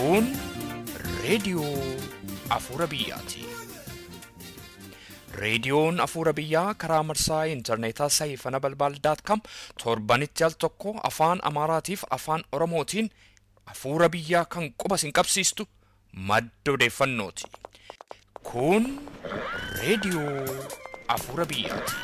Kun reediyoo Afuura Biyyaati. Reediyoon Afuura Biyyaa karaa marsaa intarneetaa saayifana balbaal.com torbanitti al tokko afaan Amaaraatiif afaan Oromootiin Afuura Biyyaa kan quba isin qabsiistu madda odeeffannooti. Kun reediyoo Afuura Biyyaati.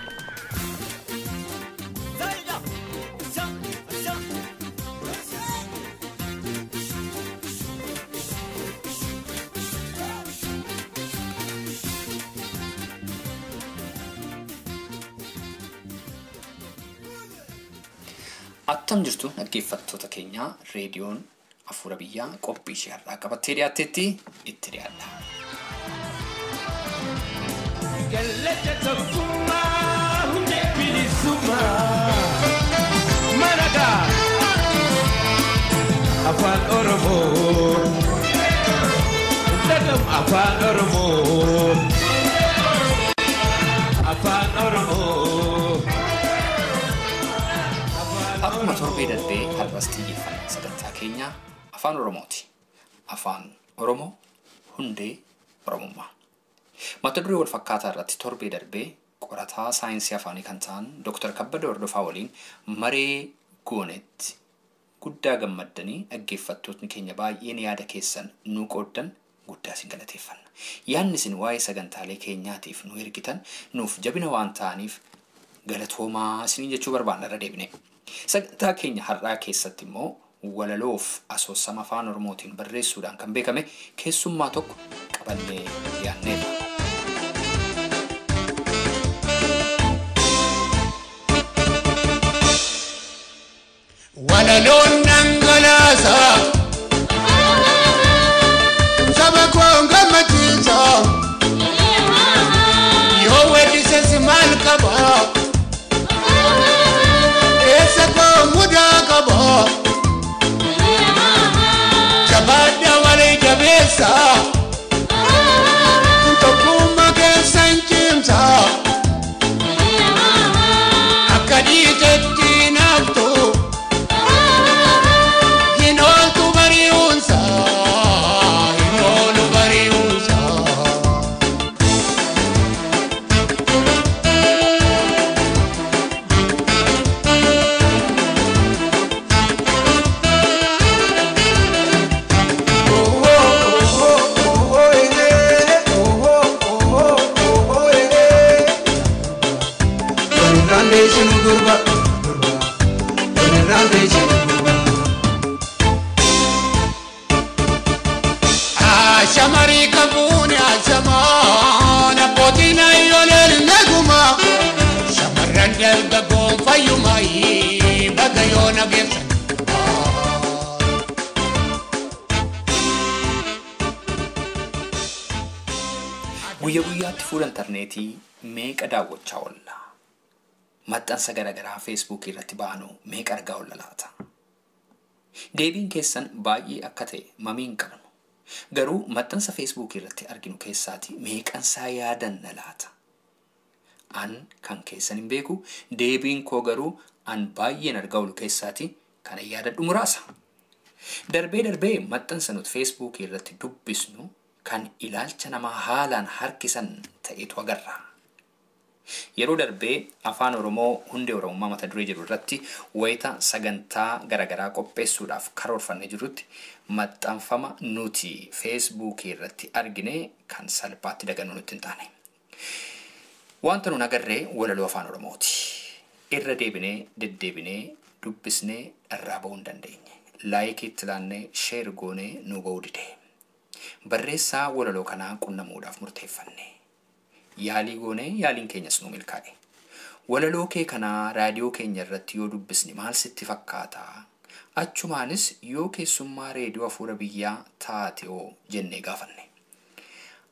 Attam jirtu dhaggeeffattoota keenyaa, reediyoon Afuura Biyyaa qophii ishee har'aa qabattee dhiyaatteetti itti dhiyaadha. Kallacha tokkummaa hundee bilisummaa maragaa afaan Oromoo dhagam afaan Oromoo afaan Oromoo. Akkuma torbee darbee har'as xiyyeeffannaa sagantaa keenyaa afaan Oromooti. Afaan Oromoo hundee Oromummaa. Mata duree wal fakkaataa irratti torbee darbee qorataa saayinsii afaanii kan ta'an Dr. Kabbada Hordofaa waliin maree goonetti guddaa gammaddanii dhaggeeffattootni keenya baay'een yaada keessan nu qooddan guddaa isin galateeffanna. Yaadni isin waa'ee sagantaalee keenyaatiif nu ergitan nuuf jabina waan ta'aniif galatoomaa isiniin jechuu barbaanna irra deebine. Sagantaa keenya har'aa keessatti immoo walaloof asoosama afaan Oromootiin barreessuudhaan kan beekame keessummaa tokko qabannee dhiyaanneerra. Walaloon dhangalaasa saba koon gammachiisa yoo weeddises maal qaba eessa koo mudaa qaba jabaadha walii jabeessa tokkummaa keessan cimsa akka dhiitetti naaftu. Hinooltu bari'uunsa, hinoolu bari'uunsa. Shamarii qabuun ashamaan abbootiin ayyooleen naguma shamarran dargaggoon fayyumaa baga yoo nageessan. Guyyaa guyyaatti fuula intarneetii meeqa daawwachaa oolla? Maxxansa garaagaraa feesbuukii irratti ba'anu meeqa argaa oolla laata? Deebiin keessan baay'ee akka ta'e mamii hin qabnu. Garuu maxxansa feesbuukii irratti arginu keessaati meeqansaa yaadanna laata? An kan keessan hin beeku, deebiin koo garuu an baay'een argaa oolu keessaati kana yaadadhu muraasa. Darbee darbee maxxansa nuti feesbuukii irratti dubbisnu kan ilaalcha namaa haalaan harkisan ta'etu agarra. Yeroo darbee afaan Oromoo hundee Oromummaa mata duree jedhu irratti wayita sagantaa garaagaraa qopheessuudhaaf karoorfannee jirrutti maxxanfama nuti feesbuukii irratti argine kan salphaatti dagannu nutti hin taane. Wanta nun agarree walaloo afaan Oromooti. Irra deebinee deddeebinee dubbisnee irraa ba'uu hin dandeenye. Laayikii itti laannee sheer goonee nu ba'uu dide. Barreessaa walaloo kanaa qunnamuudhaaf murteeffanne. Yaalii goonee yaaliin keenyas nu milkaa'e. Walaloo kee kanaa raadiyoo keenya irratti yoo dubbisne maal sitti fakkaata? Achumaanis yoo keessummaa reediyoo Afuura Biyyaa taate hoo jennee gaafanne.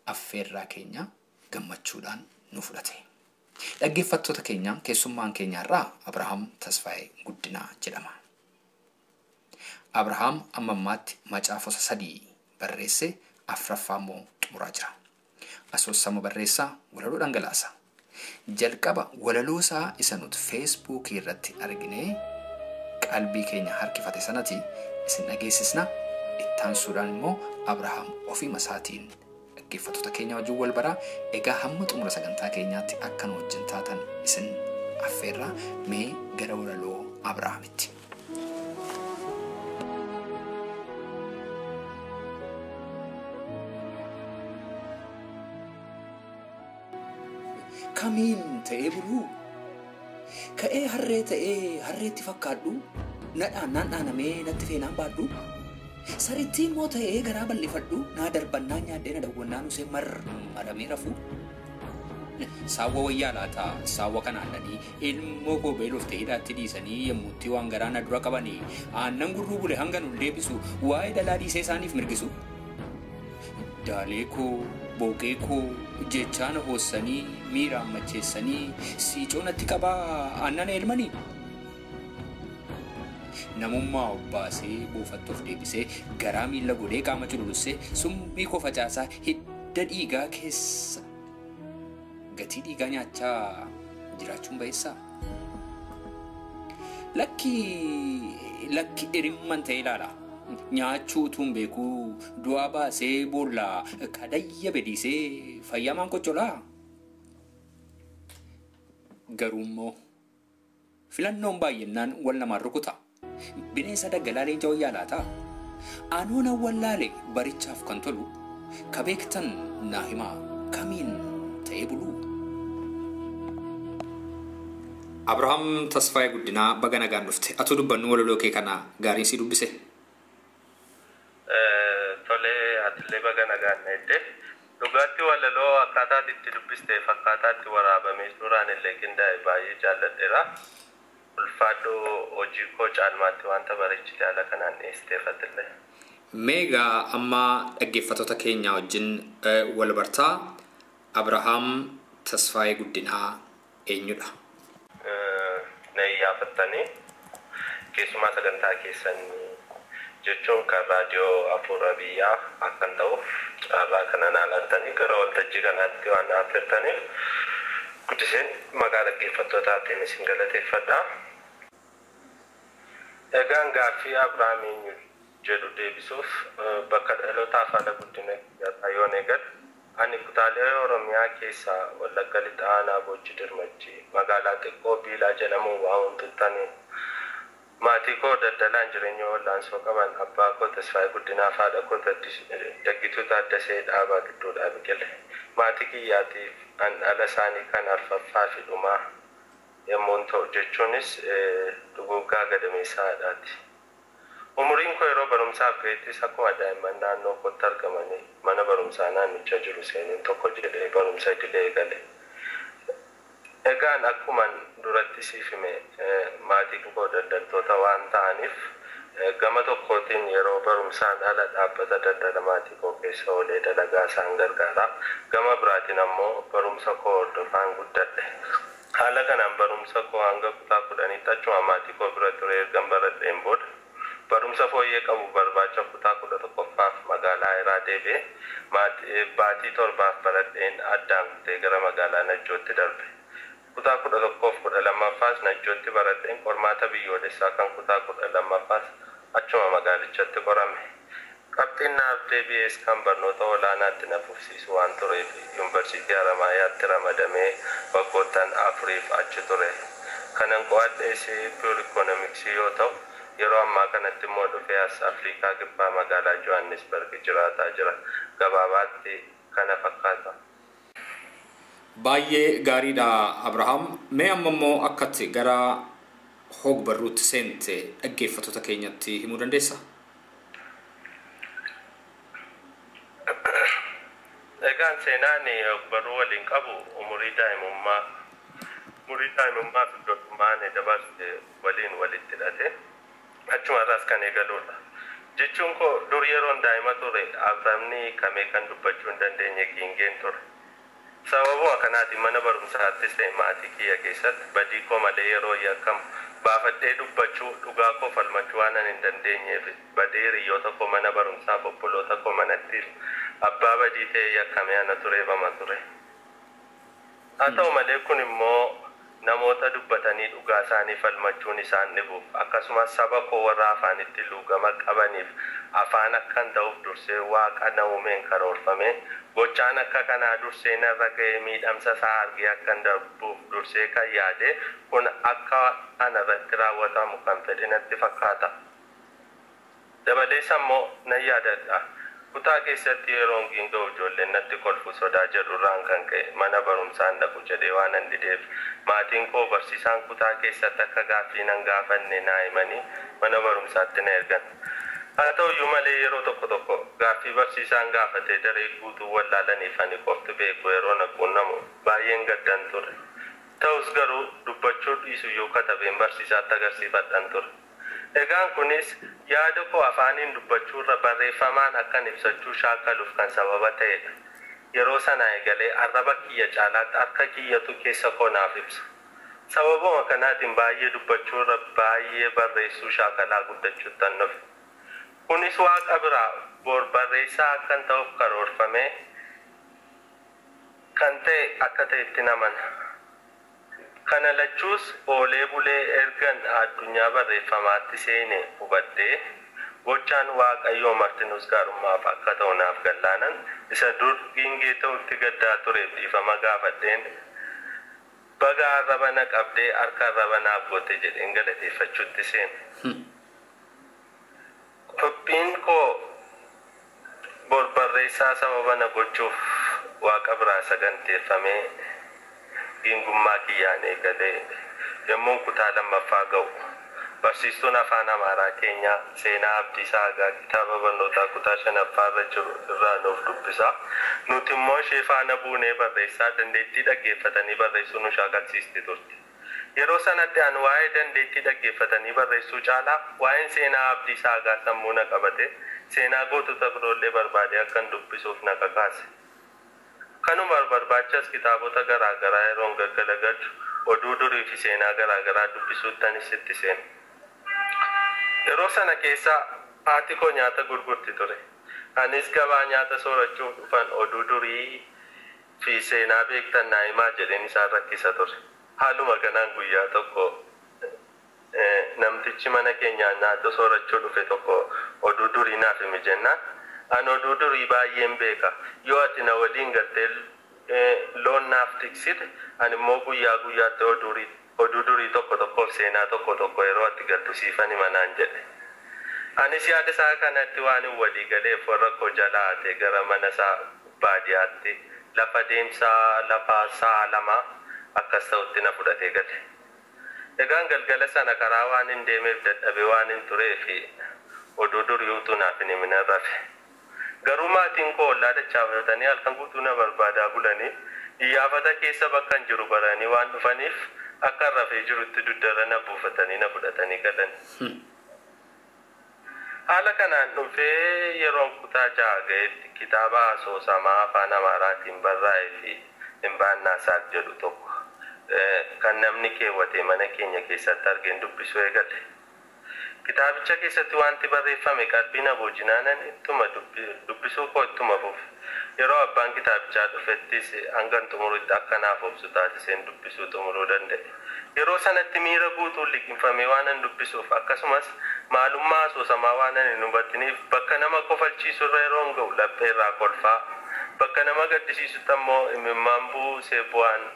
Affeerraa keenya gammachuudhaan nu fudhate. Dhaggeeffattoota keenya, keessummaan keenya irraa Abrahaam Tasfaayee Guddinaa jedhama. Abrahaam amma ammaatti macaafota 3 barreesse, 4ffaa immoo xumuraa jira. Asoosama barreessaa, walaloo dhangalaasa. Jalqaba walaloo isaa isa nuti feesbuukii irratti arginee qalbii keenya harkifate sanati isin dhageessisna. Ittaansuudhaan immoo Abrahaam ofiima isaatiin dhaggeeffattoota keenya wajjin wal baraa. Egaa hamma xumura sagantaa keenyaatti akka nu wajjin taatan isin affeerraa. Mee gara walaloo Abrahaamitti. Kamiin ta'ee buluu? Ka'ee harree ta'ee harreetti fakkaadhu, nadhaan naan dhaanamee natti feenaan baadhu, sarittii immoo ta'ee garaa bal'ifadhu, naa darbannaa nyaadhee na dawwannaan usee marmaramee rafu. Saawwa wayyaa laata saawwa kana aannanii ilmoo koo beeloftee hidhaatti dhiisanii yommuutti waan garaa na dura qabanii aannan gurruu bule hanga nun deebisu waa'ee dhalaa dhiisee isaaniif mirgisu. Daalee koo booqee koo jechaa na hoossanii miiraan macheessanii siicoo natti qabaa aannan elmanii. Namummaa obbaasee buufattoof deebisee garaa miilla godhee qaama cululussee summii koo facaasaa hidda dhiigaa keessa gatii dhiigaa nyaachaa jiraachuun ba'eessaa. Lakki lakki dhirimman ta'e ilaala. Nyaachuu utuu hin beekuu du'aa baasee boollaa kadayya bedhiisee fayyamaan qoccolaa. Garuu immoo filannoon baay'inaan wal namaan rukuta. Bineensa daggalaa leenca wayyaa laata? Anoon awwallaale barichaaf kan tolu ka beektan naa himaa kamiin ta'ee buluu? Abrahaam Tasfaayee Guddinaa baga nagaan dhufte. Atuu dubbannu walaloo kee kana gaariin si dubbise. Tolee, atillee baga nagaan dhufte. Dhugaatti walaloo akkaataa itti dubbisteef akkaataa itti waraabamee suuraan illee qindaa'e baay'ee jaalladheera. Ulfaadhu hojii koo caalmaatti wanta bareechite haala kanaan dhiyeessiteef atillee. Meegaa amma dhaggeeffattoota keenya wajjin wal bartaa. Abrahaam Tasfaayee Guddinaa eenyudha? Na iyyaafattanii keessumaa sagantaa keessan jechuun kan raadiyoo Afuura Biyyaa akkan ta'uuf carraa kana naa laattanii gara waltajjii kanaatti waan na affeertaniif guddiseen maqaa dhaggeeffattootaatiin isin galateeffadha. Egaan gaaffii Abrahaam eenyu jedhu deebisuuf bakka dhalootaaf haala guddina kiyyaa yoon eegalu ani kutaalee Oromiyaa keessaa Wallagga Lixaa Aanaa Boojji Dirmajjii magaalaa xiqqoo Biilaa jedhamuun waamamtuttani. Maatii koo daldalaan jireenya wal'aansoo qaban abbaa koo Tasfaayee Guddinaa fi haadha koo Daggituu Taaddasee Dhaabaa gidduudhaa biqile. Maatii kiyyaatiif an dhala isaanii kan arfaffaa fi dhumaa yommuu ta'u jechuunis duguuggaa gadameessaa haadhaati. Umuriin koo yeroo barumsaaf ga'ettis akkuma daa'imman naannoo kootti argamanii mana barumsaa naannicha jiru seeneen tokko jedhee barumsa idilee eegale. Egaan akkuman duratti siif hime maatiin koo daldaltoota waan ta'aniif gama tokkootiin yeroo barumsaan ala dhaabbata daldala maatii koo keessa oolee dalagaa isaan gargaara. Gama biraatiin ammoo barumsa koo hordofaan guddadhe. Haala kanaan barumsa koo hanga kutaa 10tti achuma maatii koo bira ture ergan baradheen booda barumsa fooyyee qabu barbaacha kutaa 11ffaaf magaalaa Ayiraa deebi'ee baatii 7 baradheen addaan kutee gara magaalaa Najjootti darbe. Kutaa 11f 12ffaas Najjootti baradheen qormaata biyyoolessaa kan kutaa 12ffaas achuma magaalichatti qorame. Qabxiin naaf deebi'ees kan barnoota olaanaatti na fufsiisu waan tureef yuunivarsiitii Haramaayaatti ramadamee waggoottan 4 achi ture. Kanan qo'adhees pure economics yoo ta'u yeroo ammaa kanatti immoo dhufee as Afrikaa Kibbaa magaalaa Johannesburg jiraataa jira. Gabaabaatti kana fakkaata. Baay'ee gaariidha Abrahaam. Mee amma immoo akkatti gara hog-barruutti seente dhaggeeffattoota keenyatti himuu dandeessaa? Egaan seenaan hog-barruu waliin qabu umurii daa'imummaa fi ijoollummaa ani dabarse waliin walitti hidhate achuma irraas kan eegaludha. Jechuun koo dur yeroon daa'ima ture afamni kamee kan dubbachuu hin dandeenye giingeen ture. Sababuma kanaatiin mana barumsaattis ta'e maatii kiyya keessatti badii koo malee yeroo yakkamu baafadhee dubbachuu dhugaa koo falmachuu waan ani hin dandeenyeef badii hiriyoota koo mana barumsaa obboloota koo manatti abbaa badii ta'e yakkamee ana tureefama ture. Haa ta'u malee kun immoo Namoota dubbatanii dhugaa isaanii falmachuun isaan dhibuuf, akkasumas saba koo warra afaanitti luugama qabaniif afaan akkan ta'uuf dursee Waaqa na uumeen karoorfame, gochaan akka kanaa dursee narra ga'ee miidhamsa isaa argee akkan darbuuf dursee kan yaade, kun akka ana irratti raawwatamu kan fedhe natti fakkaata. Dabalees ammoo nan yaadadha. Kutaa keessatti yeroon giinga'u ijoolleen natti kolfu sodaa jedhurraan kan ka'e mana barumsaan dhaqu jedhee waanan dideef, maatiin koo barsiisaan kutaa keessatti akka gaaffii nan gaafanne naa himanii mana barumsaatti na ergan. Haa ta'uyyuu malee, yeroo tokko tokko gaaffii barsiisaan gaafatee daree guutuu wallaalaniif ani qofti beeku yeroo na quunnamu baay'een gaddan ture. Ta'us garuu dubbachuu dhiisuyyuu katabeen barsiisaatti agarsiifadhan ture. Egaan kunis yaada koo afaaniin dubbachuurra barreeffamaan akkan ibsachuu shaakaluuf kan sababa ta'edha. Yeroo sana eegalee arraba kiyya caalaatti harka kiyyatu keessa koo naaf ibsa. Sababuma kanaatiin baay'ee dubbachuurra baay'ee barreessuu shaakalaa guddachuuttan dhufe. Kunis Waaqa biraa bor barreessaa akkan ta'uuf karoorfamee kan ta'e akka ta'etti namana. Kana lachuus oolee bulee ergan addunyaa barreeffamaatti seene hubadhee, gochaan Waaqayyoo martinuus gaarummaaf akka ta'u naaf gallaanan, isa dur giingee ta'utti gaddaa tureef dhiifama gaafadheen, baga arraba na qabdee harka arraba naaf goote jedheen galateeffachuutti seene. Qophiin koo bor barreessaa sababa na gochuuf Waaqa biraa saganteeffamee giingummaa kiyyaan eegalee, yommuun kutaa lammaffaa ga'u barsiistuun afaan Amaaraa keenyaa seenaa Abdiisaa Agaa kitaaba barnootaa kutaa shanaffaa irra jiru irraa nuuf dubbisaa, nuti immoo ishee faana buunee barreessaa dandeettii dhaggeeffatanii barreessuu nu shaakalsiisti turte. Yeroo sanatti an waa'ee dandeettii dhaggeeffatanii barreessuu caalaa waa'een seenaa Abdiisaa Agaa sammuu na qabate, seenaa gootota biroollee barbaadee akkan dubbisuuf na kakaase. Kanuma barbaachas kitaabota garaa garaa yeroon gaggalagalchu oduu durii fi seenaa garaa garaa dubbisuuttanis itti seene. Yeroo sana keessa haati koo nyaata gurgurti ture. Anis gabaa nyaata soorachuuf dhufan oduu durii fi seenaa beektan naa himaa jedheen isaan rakkisa ture. Haaluma kanaan guyyaa tokko namtichi mana keenyaa nyaata soorachuu dhufe tokko oduu durii naaf himi jennaan, an oduu durii baay'een beeka, yoo ati na waliin galtee loon naaf tiksite, ani immoo guyyaa guyyaatti oduu durii tokko tokkoof seenaa tokko tokko yeroo ati galtu siifan hima naan jedhe. Anis yaada isaa kanatti waan hin walii galeef warra koo jalaa hatee gara mana isaa baadiyyaatti lafa deemsaa lafa sa'a 2 akkas ta'utti na fudhatee gale. Egaan galgala sana karaa waan hin deemeef dadhabee waan hin turee fi oduu durii utuu naaf hin himin rafe. Garuu maatiin koo ollaa dachaafatanii halkan guutuu na barbaadaa bulanii, iyyaafata keessa bakka hin jiru baranii waan dhufaniif akka rafee jirutti dugdarra na buufatanii na fudhatanii galan. Haala kanaan dhufee yeroon kutaa 6 ga'etti kitaaba asoosamaa afaan Amaaraatiin barraa'ee fi Imbaannaa Saaq jedhu tokko kan namni keewwate mana keenya keessatti argeen dubbisuu eegale. Kitaabicha keessatti wanti barreeffame qalbii na boojinaanan ittuma dubbisuu koo ittuma fufe. Yeroo abbaan kitaabichaa dhufettis hangan xumurutti akka naaf obsu taasiseen dubbisuu xumuruu danda'e. Yeroo sanatti miira guutuun liqimfamee waanan dubbisuuf, akkasumas maalummaa asoosamaa waanan hin hubatiniif, bakka nama kofalchiisurra yeroon ga'u laphee irraa kolfaa, bakka nama gaddisiisutti ammoo imimmaan buusee bu'aan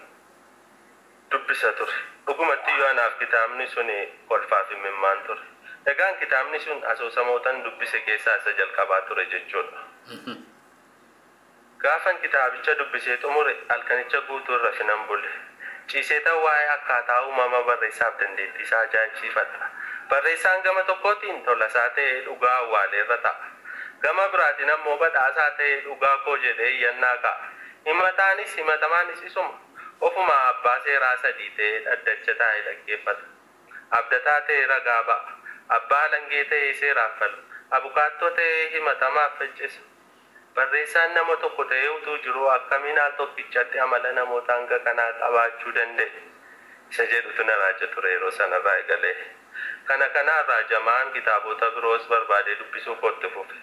dubbisa ture. Dhugumatti iyyuu anaaf kitaabni suni kolfaaf imimmaan ture. Egaan kitaabni sun asoosamootan dubbise keessaa isa jalqabaa ture jechuudha. Gaafan kitaabicha dubbisee xumure halkanicha guutuu irra finan bule. Ciiseetan waa'ee akkaataa uumama barreessaaf dandeettii isaa ajaa'ibsiifadha. Barreessaan gama tokkootiin tolasaa ta'ee dhugaa awwaaleerra ta'a. Gama biraatiin ammoo badhaasaa ta'ee dhugaa koo jedhee iyyannaa ka'a. Himataanis himatamaanis isuma. Ofuma abbaa seeraa sadii ta'ee dhaddacha taa'ee dhaggeeffata. Abdataa ta'ee ragaa ba'a. Abbaa alangee ta'ee seeraaf falma. Abukaattoo ta'ee himatamaaf faccisa. Barreessaan nama tokko ta'ee utuu jiruu akkamiin al tokkichatti amala namoota hanga kanaa qabaachuu danda'e? Isa jedhutu na raaja ture yeroo sanarraa eegalee. Kana kanaan raajamaan kitaabota biroos barbaadee dubbisuu kootti fufe.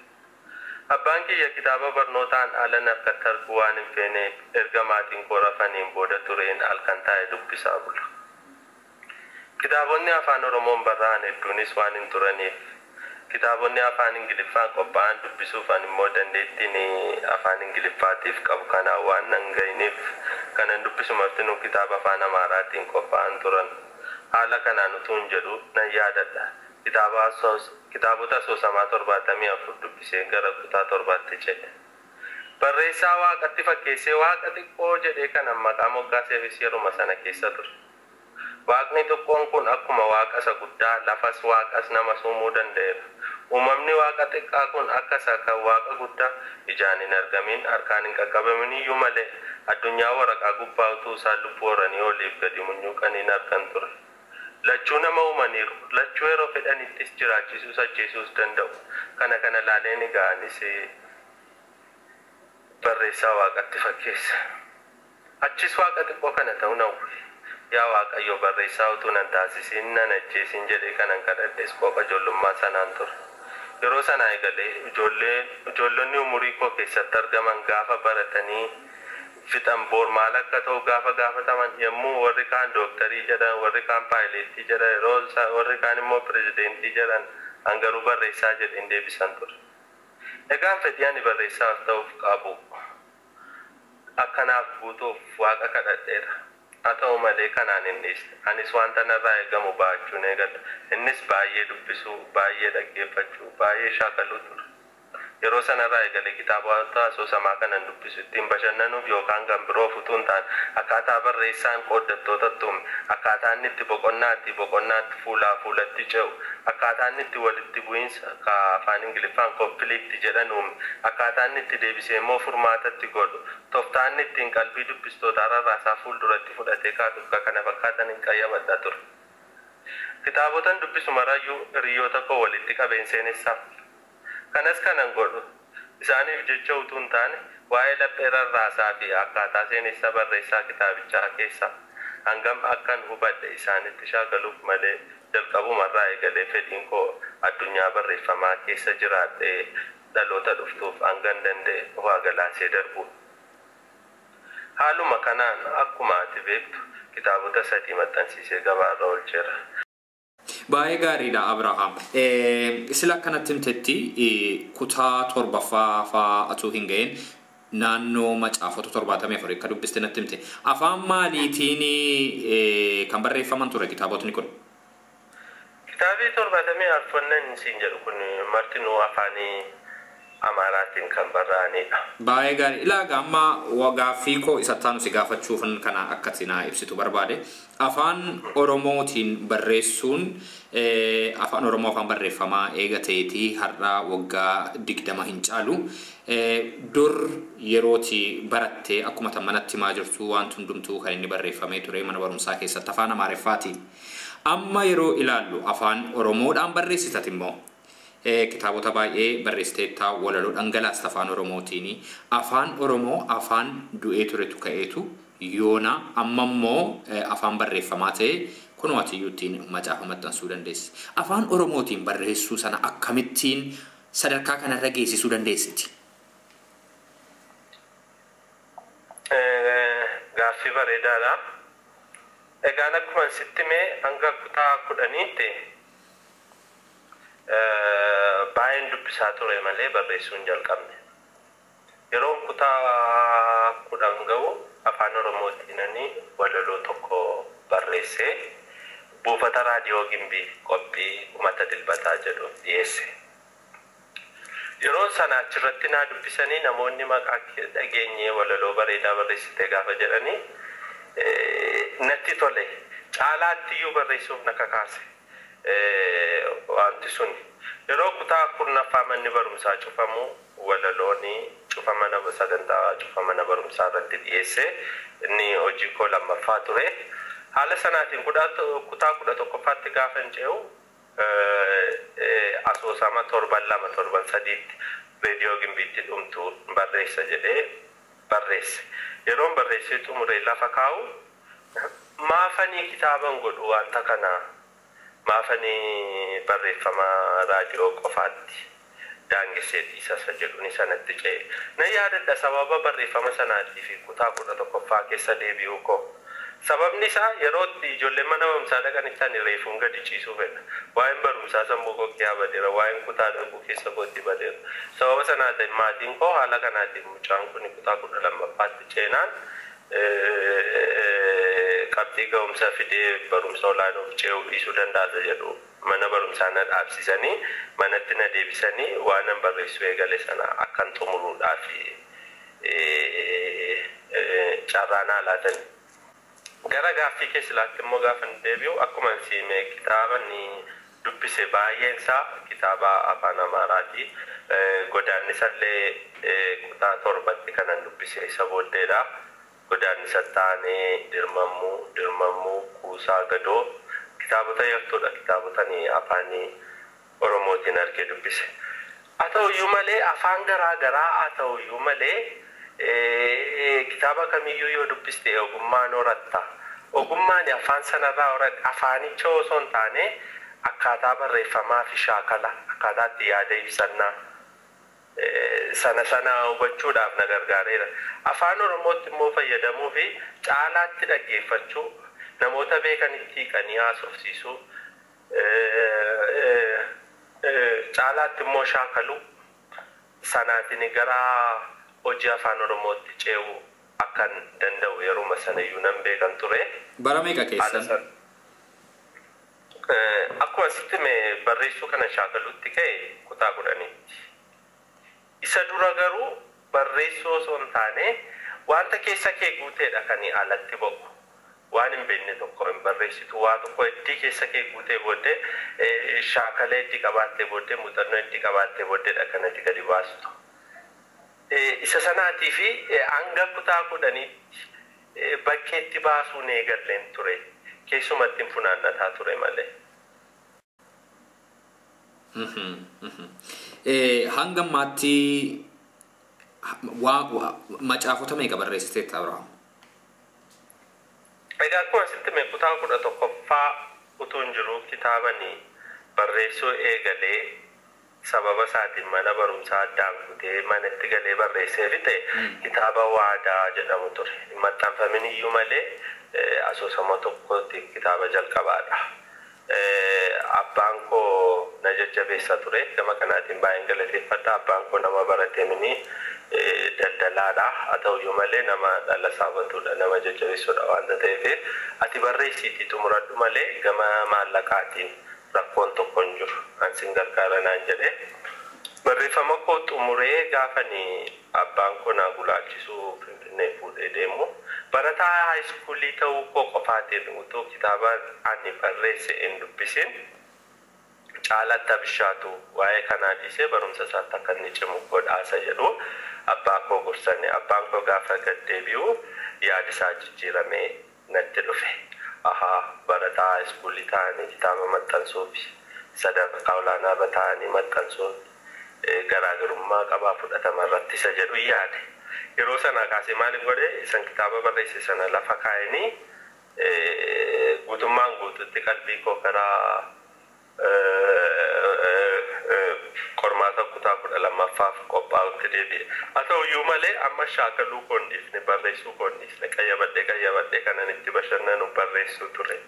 Abbaan kiyya kitaaba barnootaan ala harkatti arguu waan hin feeneef erga maatiin koo rafaniin booda tureen halkan taa'ee dubbisaa bula. Kitaabonni afaan Oromoon barraa'an hedduunis waan hin turaniif kitaabonni afaan Ingiliffaan qophaa'an dubbisuuf ani immoo dandeettiin afaan Ingiliffaatiif qabu kanaan waan nan ga'iniif kanan dubbisu martinuu kitaaba afaan Amaaraatiin qophaa'an turan. Haala kanaan utuu hin jedhu nan yaadadha. Kitaabota asoosamaa 74 dubbisee gara kutaa 7tti ce'e. Barreessaa waaqatti fakkeessee waaqa xiqqoo jedhee kanan maqaa moggaaseefis yeruma sana keessa ture. Waaqni xiqqoon kun akkuma waaqa isa guddaa lafas waaqas namas uumuu danda'eera. Uumamni waaqa xiqqaa kun akka isa kan waaqa guddaa ijaan hin argamin harkaan hin qaqqabamin iyyuu malee addunyaa waraqaa gubbaa utuu isaan lubbuu horanii oliif gadi munyuuqaniin argan ture. Lachuu nama uumaniiru. Lachuu yeroo fedhanittis jiraachisuus ajjeesuus danda'u. Kana kana laaleen egaa anis barreessaa waaqatti fakkeessa. Achis waaqa xiqqoo kana ta'uu hawwe. Yaa Waaqayyo barreessaa utuu nan taasisiin nan ajjeesin jedhee kanan kadhadhes qooqa ijoollummaa sanaan ture. Yeroo sanaa eegalee ijoollonni umurii koo keessatti argaman gaafa baratanii fixan boor maal akka ta'u gaafa gaafataman yommuu warri kaan dooktarii jedhan warri kaan paayileettii jedhan yeroo warri kaan immoo pirezidentii jedhan an garuu barreessaa jedheen deebisan ture. Egaan fedhii ani barreessaaf ta'uuf qabu akkanaaf guutuuf waaqa kadhadheera. Haa ta'u malee kanaan hin dhiisne. Anis wanta narraa eegamu ba'achuun eegala. Innis baay'ee dubbisuu, baay'ee dhaggeeffachuu, baay'ee shaakaluu ture. Yeroo sanarraa eegalee kitaabota asoosamaa kanan dubbisu ittiin bashannanuuf yookaan kan biroof utuu hin taane akkaataa barreessaan qooddattoota uume, akkaataa inni itti boqonnaatti boqonnaatti fuulaa fuulatti ce'u, akkaataa inni itti walitti bu'iinsa afaan Ingiliffaan konfiliikti jedhan uume, akkaataa inni itti deebisee immoo furmaatatti godhu, tooftaa inni ittiin qalbii dubbistootaa rarraasaa fuulduratti fudhatee kaasuuf kan kana fakkaatan hin qayyabadha ture. Kitaabotan dubbisu marayyuu hiriyoota koo walitti qabeen seenessaaf. Kanas kanan godhu isaaniif jecha utuu hin taane waa'ee laphee rarraasaa fi akkaataa seenessa barreessaa kitaabichaa keessa hangam akkan hubadhe isaanitti shaakaluuf malee jalqabumarraa eegalee fedhiin koo addunyaa barreeffamaa keessa jiraadhee dhaloota dhuftuuf hangan danda'e waa galaasee darbu. Haaluma kanaan akkuma ati beektu kitaabota 3 maxxansiisee gabaarra oolcheera. Baay'ee gaariidha Abrahaam. Sila akkanatti himtetti kutaa 7ffaa fa'aa atuu hin ga'in naannoo macaafota 74 akka dubbiste natti himte. Afaan maaliitiin kan barreeffaman ture kitaabotni kun? Kitaabni 74 siin jedhu kun martinuu afaanii Amaaraatiin kan barraa'anidha. Baay'ee gaarii. Ilaagaa amma gaaffii koo isa taanu si gaafachuufan kana akkati naa ibsitu barbaade. Afaan Oromootiin barreessuun afaan Oromoo afaan barreeffamaa eega ta'eetii har'a waggaa 20 hin caalu. Dur yerooti barattee akkuma tan manatti himaa jirtu waan hundumtuu kan inni barreeffamee ture mana barumsaa keessatti afaan Amaariffaati. Amma yeroo ilaallu afaan Oromoodhaan barreessitati immoo. Kitaabota baay'ee barreessiteettaa walaloo dhangalaasta afaan Oromootiin. Afaan Oromoo afaan du'ee turetu ka'eetu yoona amma immoo afaan barreeffamaa ta'e kunoo ati iyyuu ittiin macaafa maxxansuu dandeessi. Afaan Oromootiin barreessuu sana akkamittiin sadarkaa kanarra geessisuu dandeessiti? Gaaffii bareedaadha. Egaan akkuma sitti himee hanga kutaa 10tti baay'een dubbisaa ture malee barreessuu hin jalqabne. Yeroo kutaa 10 ga'u afaan Oromootiin walaloo tokko barreessee buufata raadiyoo Gimbii qophii uummata dilbataa jedhuuf dhiyeesse. Yeroo sana achirratti naa dubbisanii namoonni maqaa dhageenyee walaloo bareedaa barreessite gaafa jedhanii natti tole. Caalaatti iyyuu barreessuuf na kakaase. Wanti sun yeroo kutaa 10ffaa manni barumsaa cufamu walalooni cufa mana sagantaa cufa mana barumsaa irratti dhiyeesse inni hojii koo 2ffaa ture. Haala sanaatiin kutaa 11ffaatti gaafa hin ce'u asoosama torban 2 torban 3tti reediyoo Gimbiitti dhumtu barreessa jedhee barreesse. Yeroon barreessee xumuree lafa kaa'u maafanii kitaaban godhu wanta kana maafanii barreeffama raadiyoo qofaatti daangessee dhiisasa jedhuun sanatti ce'e. Na yaadadha sababa barreeffama sanaatii fi kutaa 11ffaa keessa deebi'uu koo. Sababni isaa yeroo itti ijoolleen mana barumsaa dhaqan ani reefuun gadi ciisuu fedha. Waa'een barumsaa sammuu koo keessaa badeera, waa'een kutaa dhaquu keessa kootti badeera. Sababa sanaatiin maatiin koo haala kanaatiin mucaan kun kutaa 12ffaatti ceenaan qabxii ga'umsa fidee barumsa olaanuuf ce'uu dhiisuu danda'a jedhu mana barumsaa na dhaabsisanii manatti na deebisanii waan an barreessuu eegale sana akkan xumuruudhaaf carraa naa laatan. Gara gaaffii keessaatti immoo gaafa deebi'u akkuma siime kitaaba ni dubbise baay'een isaa kitaaba afaan Amaaraati. Godaannisallee kutaa 7tti kanan dubbise isa booddeedha. Godaannisa taanee dirmammuu kuusaa gadoo kitaabota yartuudha kitaabota afaan Oromootiin argee dubbise. Haa ta'uyyuu malee afaan garaa garaa haa ta'uyyuu malee kitaaba kamiyyuu yoo dubbiste ogummaan horatta. Ogummaan afaan sanarraa horatte afaanicha osoo hin taane akkaataa barreeffamaa fi shaakala akkaataa itti yaada ibsannaa sana sana hubachuudhaaf na gargaareera. Afaan Oromootti immoo fayyadamuu fi caalaatti dhaggeeffachuu namoota beekanitti hiiqanii haasofsiisuu caalaatti immoo shaakaluu sanaatiin gara hojii afaan Oromootti ce'uu akkan danda'u yeruma sanayyuu nan beekan ture. Bara meeqa keessan? Akkuma sitti barreessuu kana shaakaluutti ka'e kutaa 10tti. Isa dura garuu barreessuu osoo hin taane wanta keessa kee guuteedha kan alatti ba'u. Waan hin beekne tokko hin barreessitu waa tokko heddii keessa kee guutee booddee shaakala heddii qabaattee booddee muuxannoo heddii qabaattee booddeedha kanatti gadi baastu. Isa sanaatii fi hanga kutaa 10tti bakkeetti baasuun eegalleen ture. Keessumatti hin funaannataa ture malee. Hanga ammaatti macaafota meeqa barreessiteetta Abrahaam? Egaa akkuma asitti mee kutaa 11ffaa utuu hin jiru kitaabani barreessuu eegalee sababa isaatiin mana barumsaa addaan kutee manatti galee barreessee fixe kitaaba waadaa jedhamu ture. Hin maxxanfamin iyyuu malee asoosama tokkotti kitaaba jalqabaadha. Abbaan koo na jajjabeessa ture. Gama kanaatiin baay'een galateeffadha. Abbaan koo nama baratee daldalaadha. Haa ta'uyyuu malee nama dhala saabatudha. Nama jajjabeessuudha waanta ta'eef ati barreessiitii xumuradhu malee gama maallaqaatiin rakkoon tokko hin jiru. An sin gargaara naan jedhee barreeffama koo xumuree gaafani abbaan koo naa gulaalchisuu Finfinnee fuudhee deemu. Barataa haayiskuulii ta'uu koo qofaatiin utuu kitaaba ani barreesse hin dubbisin caalaatti abishaatu waa'ee kanaa dhiisee barumsa isaatti akka inni cimu godhaasa jedhu abbaa koo gorsanii abbaan koo gaafa gad deebi'u yaada isaa jijjiiramee natti dhufe. Ahaa barataa haayiskuulii ta'anii kitaaba maxxansuu fi sadarkaa olaanaa irra ta'anii maxxansuun garaagarummaa qabaa fudhatama irratti isa jedhu yaade. Yeroo sana kaasee maaliif godhe isan kitaaba barreesse sana lafa kaa'anii guutummaan guututti qalbii koo karaa qormaata kutaa 12ffaaf qophaa'utti deebi'e. Haa ta'uyyuu malee amma shaakaluu koo hin dhiifne barreessuu koo hin dhiifne qayyabadhee kanan itti bashannanu barreessuu ture.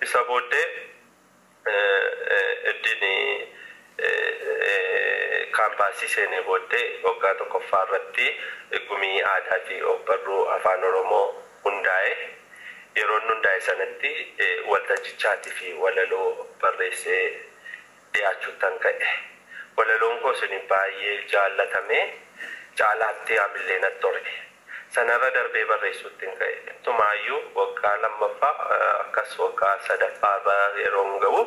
Isa booddee ittiin kaampaasii seenee booddee waggaa 1ffaa irratti gumii aadaa fi ogbarruu afaan Oromoo hundaa'e. Yeroo inni hundaa'e sanatti waltajjichaatii fi walaloo barreessee dhiyaachuuttan ka'e. Walaloon koo sun baay'ee jaallatamee caalaatti haamillee natti tole. Sanarra darbee barreessuutti hin ka'e. Tumaayyuu waggaa 2ffaa akkas waggaa 3ffaa yeroo hin ga'u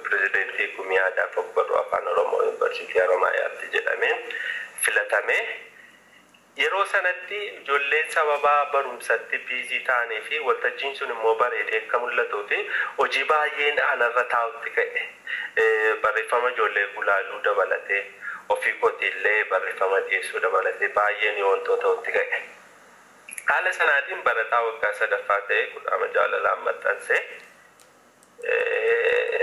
pirezidentii gumii aadaa fi ogbarruu afaan Oromoo Yuunivarsiitii Haromaayaatti jedhameen filatame. Yeroo sanatti ijoolleen sababa barumsatti biizii ta'anii fi waltajjiin sun immoo bareedee akka mul'atuu fi hojii baay'een anarra taa'utti ka'e. Barreeffama ijoollee gulaaluu dabalatee ofii kootiillee barreeffama dhiyeessuu dabalatee baay'een wantoota ta'utti ka'e. Haala sanaatiin barataa waggaa 3ffaa ta'ee kudhaama jaalalaan maxxansee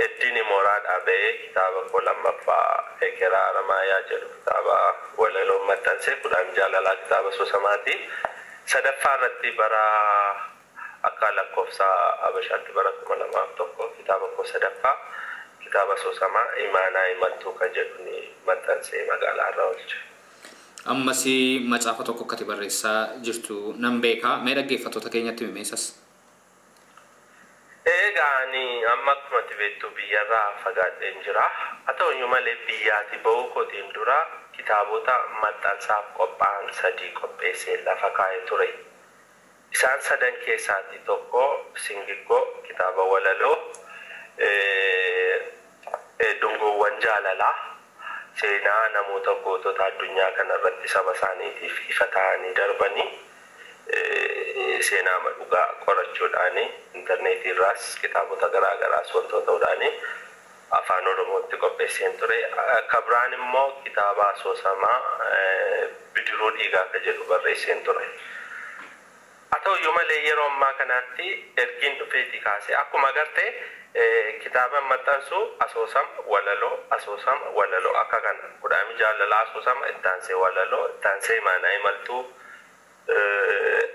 ittiin mooraa dhaabee kitaaba koo 2ffaa Ekeraa Haramaayaa jedhu kitaaba walaloo maxxansee kudhaama jaalalaa kitaaba asoosamaati. Sadaffaa irratti bara akka lakkoofsa Habashaatti bara 2001 kitaaba koo sadaffaa kitaaba asoosamaa Imaanaa Imaltuu kan jedhu ni maxxansee magaalaa irra oolche. Ammas macaafa tokko akkati barreessaa jirtu nan beekaa. Mee dhaggeeffattoota keenyatti mimeessas? Egaa ani amma akkuma ati beektu biyyarraa fagaadheen jira. Haa ta'u iyyuu malee biyyaati ba'uu kootiin dura kitaabota maxxansaaf qophaa'an 3 qopheessee lafa kaa'ee ture. Isaan sadan keessaatii tokko Singiggoo kitaaba walaloo, dungoowwan jaalalaa, seenaa namoota gootota addunyaa kanarratti saba isaaniitiif ifa ta'anii darbanii seenaa dhugaa qorachuudhaani intarneetii irraas kitaabota garaagaraas wantoota ta'uudhaani afaan Oromootti qopheesseen ture. Akka biraan immoo kitaaba asoosamaa Bidiruu Dhiigaa kan jedhu barreesseen ture. Haa ta'u iyyuu malee yeroo ammaa kanaatti ergiin dhufeetii kaasee akkuma agartee kitaaba maxxansu asoosama walaloo asoosama walaloo akka kana kudhaami jaalalaa asoosama ittaansee walaloo ittaansee imaanaa imaltuu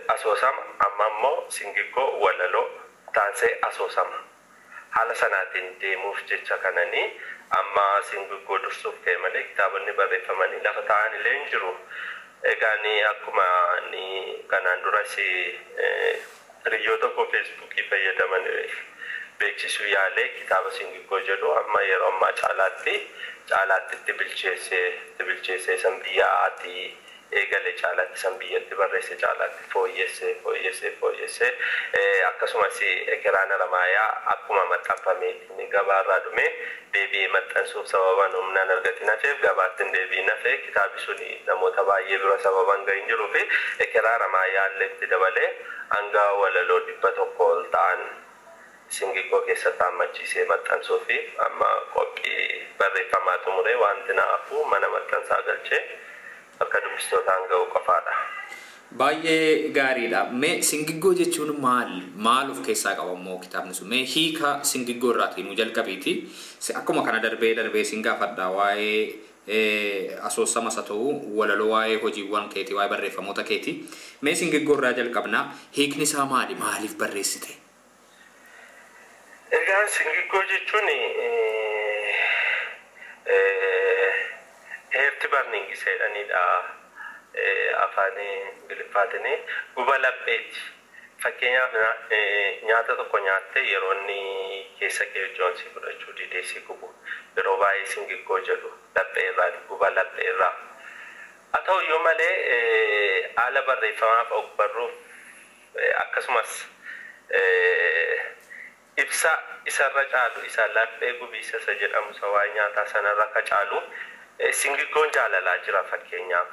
asoosama amma immoo singiggoo walaloo ittaansee asoosama. Haala sanaatiin deemuuf jecha kananii amma singiggoo dursuuf ka'e malee kitaabonni barreeffamanii lafa taa'an illee hin jiru. Egaa ni akkuma ni kanaan duras hiriyoota koo feesbuukii fayyadaman beeksisuu yaalee kitaaba singiggoo jedhu amma yeroo ammaa caalaatti itti bilcheessee san biyyaatti eegale caalaatti san biyyatti barreesse caalaatti fooyyessee akkasumas ekeraan Haramaayaa akkuma maxxanfameetiin gabaarraa dhume deebi'ee maxxansuuf sababaan humnaan argatin hafeef gabaatti hin deebi'in hafe kitaabi suni namoota baay'ee bira sababaan gahin jiruu fi ekeraa Haramaayaa illee itti dabalee hanga walaloo 100 ol ta'an singiggoo keessatti hammachiisee maxxansuu fi amma qophii barreeffamaa xumuree wanti na hafu mana maxxansaa galchee akka dubbistootaan ga'u qofaadha. Baay'ee gaariidha. Mee singiggoo jechuun maal? Maal of keessaa qaba immoo kitaabni sun? Mee hiika singiggoo irraatii nu jalqabiiti. Akkuma kana darbee sin gaafadha waa'ee asoosamas haa ta'u walaloo waa'ee hojiiwwan keetii waa'ee barreeffamoota keetii. Mee singiggoo irraa jalqabna. Hiikni isaa maali? Maaliif barreessite? Egaa singiggoo jechuun heerti barniingi jedhanidha afaan Ingiliffaatiin guba lapheeti. Fakkeenyaaf nyaata tokko nyaattee yeroo inni keessa kee joonsii fudhachuu didee si gubu yeroo baay'ee singiggoo jedhu laphee irraa guba laphee irraa. Haa ta'u iyyuu malee haala barreeffamaaf og-barruuf akkasumas ibsa isarra caalu isa laphee gubiisa isa jedhamu isa waa'ee nyaataa sanarra akka caalu singiggoon jaalalaa jira fakkeenyaaf.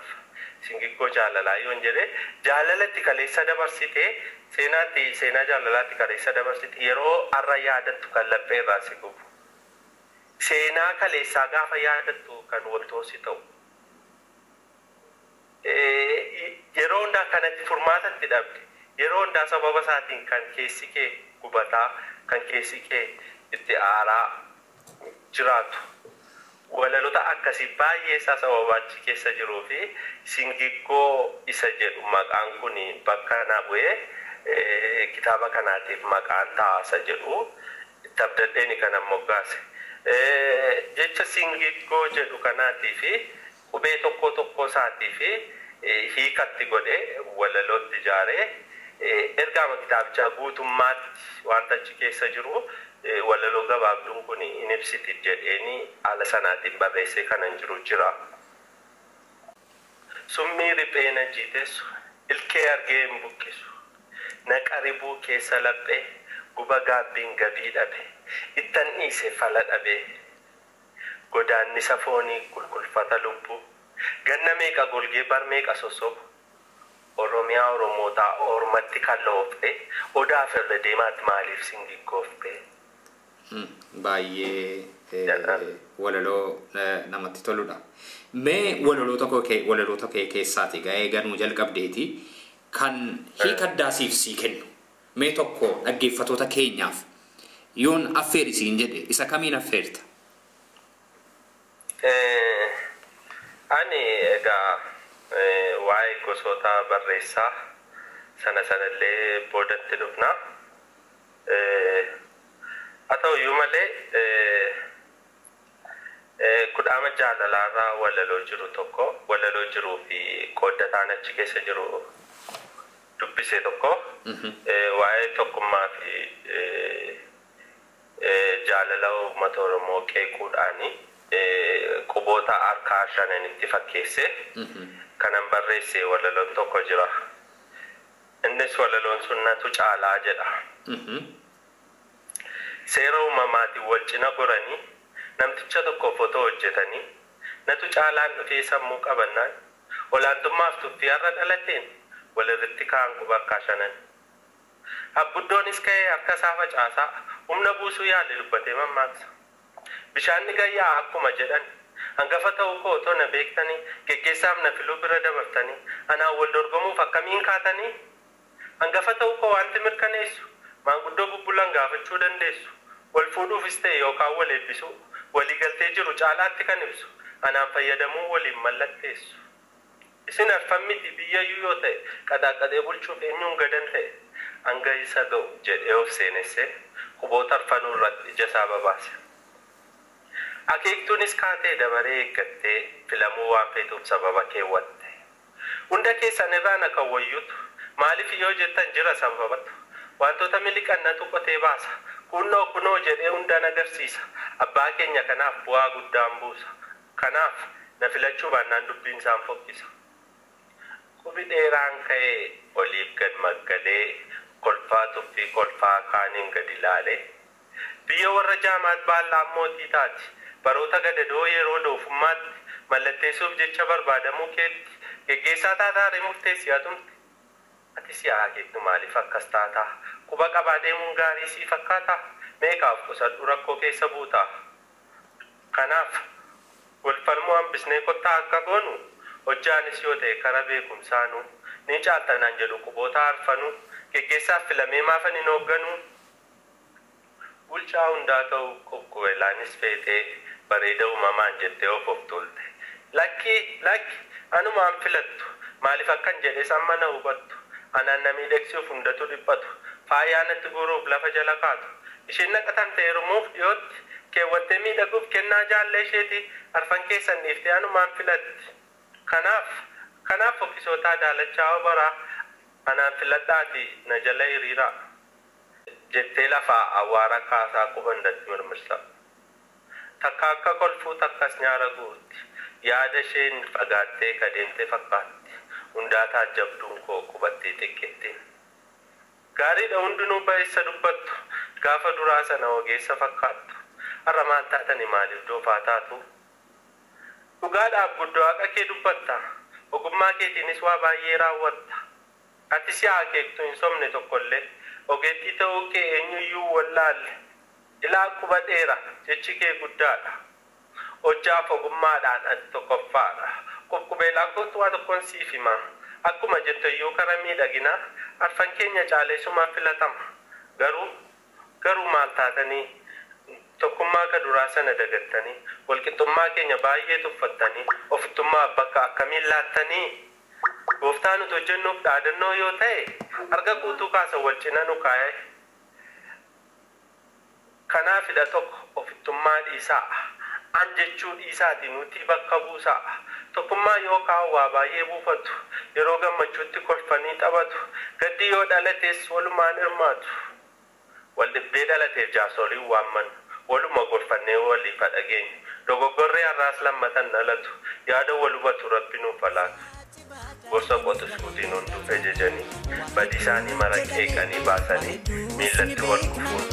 Singiggoo jaalalaa yoon jedhe jaalalatti kaleessa dabarsitee seenaa jaalalaatti kaleessa dabarsite yeroo har'a yaadattu kan laphee irraa si gubu. Seenaa kaleessaa gaafa yaadattu kan wantoosi ta'u. Yeroo hundaa kanatti furmaatatti dhabde yeroo hundaa sababa isaatiin kan keessi kee gubataa kan keessi kee itti aaraa jiraatu. Walalota akkasii baay'ee isaa sababa achi keessa jiruu fi singiggoo isa jedhu maqaan kun bakka na bu'ee kitaaba kanaatiif maqaan ta'a jedhu itti abdadheeni kanan moggaase. Jecha singiggoo jedhu kanaatii fi qubee tokko tokko isaatii fi hiikatti godhee walalootti ijaaree ergaama kitaabichaa guutummaatti wanta achi keessa jiru walaloo gabaabduun kun hin ibsiti jedheeni haala sanaatiin barreessee kanan jiru jira. Summii riphee na jiiteessu, ilkee argee hin buqqisu, naqa ribuu keessa laphee, guba gaabbiin gabii dhabe, ittan dhiise fala dhabe, godaannisa foonii qulqulfata lubbuu, ganna meeqa golgee bar meeqa sosobu, Oromiyaa Oromootaa ormatti kan loofte, odaaf irra deemaatti maaliif singiggoofte? Baay'ee walaloo namatti toludha. Mee walaloota kee keessaati ga'ee ganuu jalqabdeeti kan hiika addaasiif sii kennu mee tokko dhaggeeffattoota keenyaaf yoon affeeri siin jedhe isa kamiin affeerta? Ani egaa waa'ee gosoota barreessaa Sana sanallee boodatti dhufna. Haa ta'uyyuu malee kudhaama jaalalaarraa walaloo jiru tokko walaloo jiruu fi qooddataan achi keessa jiru dubbise tokko waa'ee tokkummaa fi jaalala uummata Oromoo qeequudhaani quboota harkaa shananitti fakkeesse kanan barreesse walaloon tokko jira. Innis walaloon sun natu caalaa jedha. Seera uumamaatiin wal cina goranii namticha tokko fotoo hojjetanii natu caalaan dhufee sammuu qabannaan olaantummaaf tuffii har'a dhalateen walirratti ka'an quba harkaa shanan. Abbuddoonis ka'ee harka isaa facaasaa humna buusuu yaale dubbatee mammaaksa. Bishaan gayyaa akkuma jedhan hangafa ta'uu koo otoo na beektanii geggeessaaf na filuu bira dabartanii anaan wal dorgomuuf akkamiin kaatanii hangafa ta'uu koo wanti mirkaneessu maanguddoo bubbulan gaafachuu dandeessu wal fuudhuufis ta'e yookaan wal eebbisuu waliigaltee jiru caalaatti kan ibsu anaan fayyadamuu waliin mallatteessu. Isin arfan miti biyyayyuu yoo ta'e qadaaqadee bulchuuf eenyuun gadan ta'e hanga isa ga'u jedhee of seenessee quboota arfanuu irratti ija isaa babaase. Akeektuunis kaatee dabaree eeggattee filamuu waan feetuuf sababa keewwatte. Hunda keessan irraa na kan wayyutu maaliif yoo jettan jira sababatu wantoota miliqannatu qotee baasa kunoo kunoo jedhee hundaan agarsiisa abbaa keenya kanaaf bu'aa guddaan buusa kanaaf na filachuu baannaan dubbiin isaan fokkisa. Qubi dheeraan ka'ee oliif gad maggalee kolfaa tuffii kolfaa kaaniin gad ilaalee biyya warra jaamaat baallaa mootii taati baroota gadadoo yeroo doofummaatti mallatteessuuf jecha barbaadamuu keetti geggeessaa taataaree murteessi hatumti. Ati si akeektu maaliif akkas taataa? Quba qabaa deemuun gaarii sii fakkaataa? Meeqaaf qusadhu rakkoo keessa buutaa? Kanaaf walfalmuu hambisnee kottaa akka goonu hojjaanis yoo ta'e kara beekumsaanuu ni caaltanaan jedhu quboota arfanuu geggeessaaf filamee maafan hin hoogganuu? Bulchaa hundaa ta'u qubqubelaanis feetee bareeda uumamaan jettee of of tuulte. Lakki lakki anumaan filattu maaliif akkan jedhes amma na hubattu anaan na miidhagsuuf hundatu dhiphatu faayaa natti guuruuf lafa jala kaatu isheen naqatamte heerumuuf dhiyootti keewwattee miidhaguuf kennaa jaallee isheeti arfan keessan dhiiftee anumaan filatti. Kanaaf fokkisootaa daalachaa baraa anaan filadhaati na jala hiriiraa jettee lafaa awwaara kaasaa quba hundatti mirmirsa. Takka akka kolfuu takkas nyaara guutti yaada isheen fagaattee kadeemtee fakkaatti hundaa taajjabduun koo qubattee xiqqeetti. Gaariidha hundinuu ba'eessa dubbattu gaafa duraa sana ogeessa fakkaattu har'a maal taatani maaliif doofaa taatu? Dhugaadhaaf guddoo haqa kee dubbatta ogummaa keetiinis waa baay'ee raawwatta. Ati si akeektu hin sobne tokkollee ogeettii ta'uu kee eenyuyyuu wallaalle ilaa quba dheera jechi kee guddaadha. Hojjaaf ogummaadhaan ati tokkoffaadha. Qubqubeelaa kootu waa tokkoon siif hima. Akkuma jettu iyyuu kara miidhaginaa arfan keenya caaleessumaan filatama. Garuu maal taatanii tokkummaa ka duraa sana dagattanii walqixxummaa keenya baay'ee tuffattanii ofittummaa bakka akkamiin laattanii gooftaa nuti hojjennuuf dhaadannoo yoo ta'e harka guutuu kaasa wal cina nu kaa'e. Kanaafidha tokko ofittummaa dhiisaa. An jechuu dhiisaati nuti bakka buusaa. Tokkummaa yoo kaa'u waa baay'ee buufatu. Yeroo gammachuutti kolfanii taphatu. Gaddi yoo dhalates walumaan hirmaatu. Wal dhibbee dhalateef jaarsoliin waammannu. Waluma gorfannee waliif dhageenyu. Dogoggorree har'aas lammatan dhalatu. Yaada wal hubatu rabbi nuuf laatu. Gorsa qotusuutiin hunduu jejanii badii isaanii mara qeeqanii baasanii miillatti wal kufuun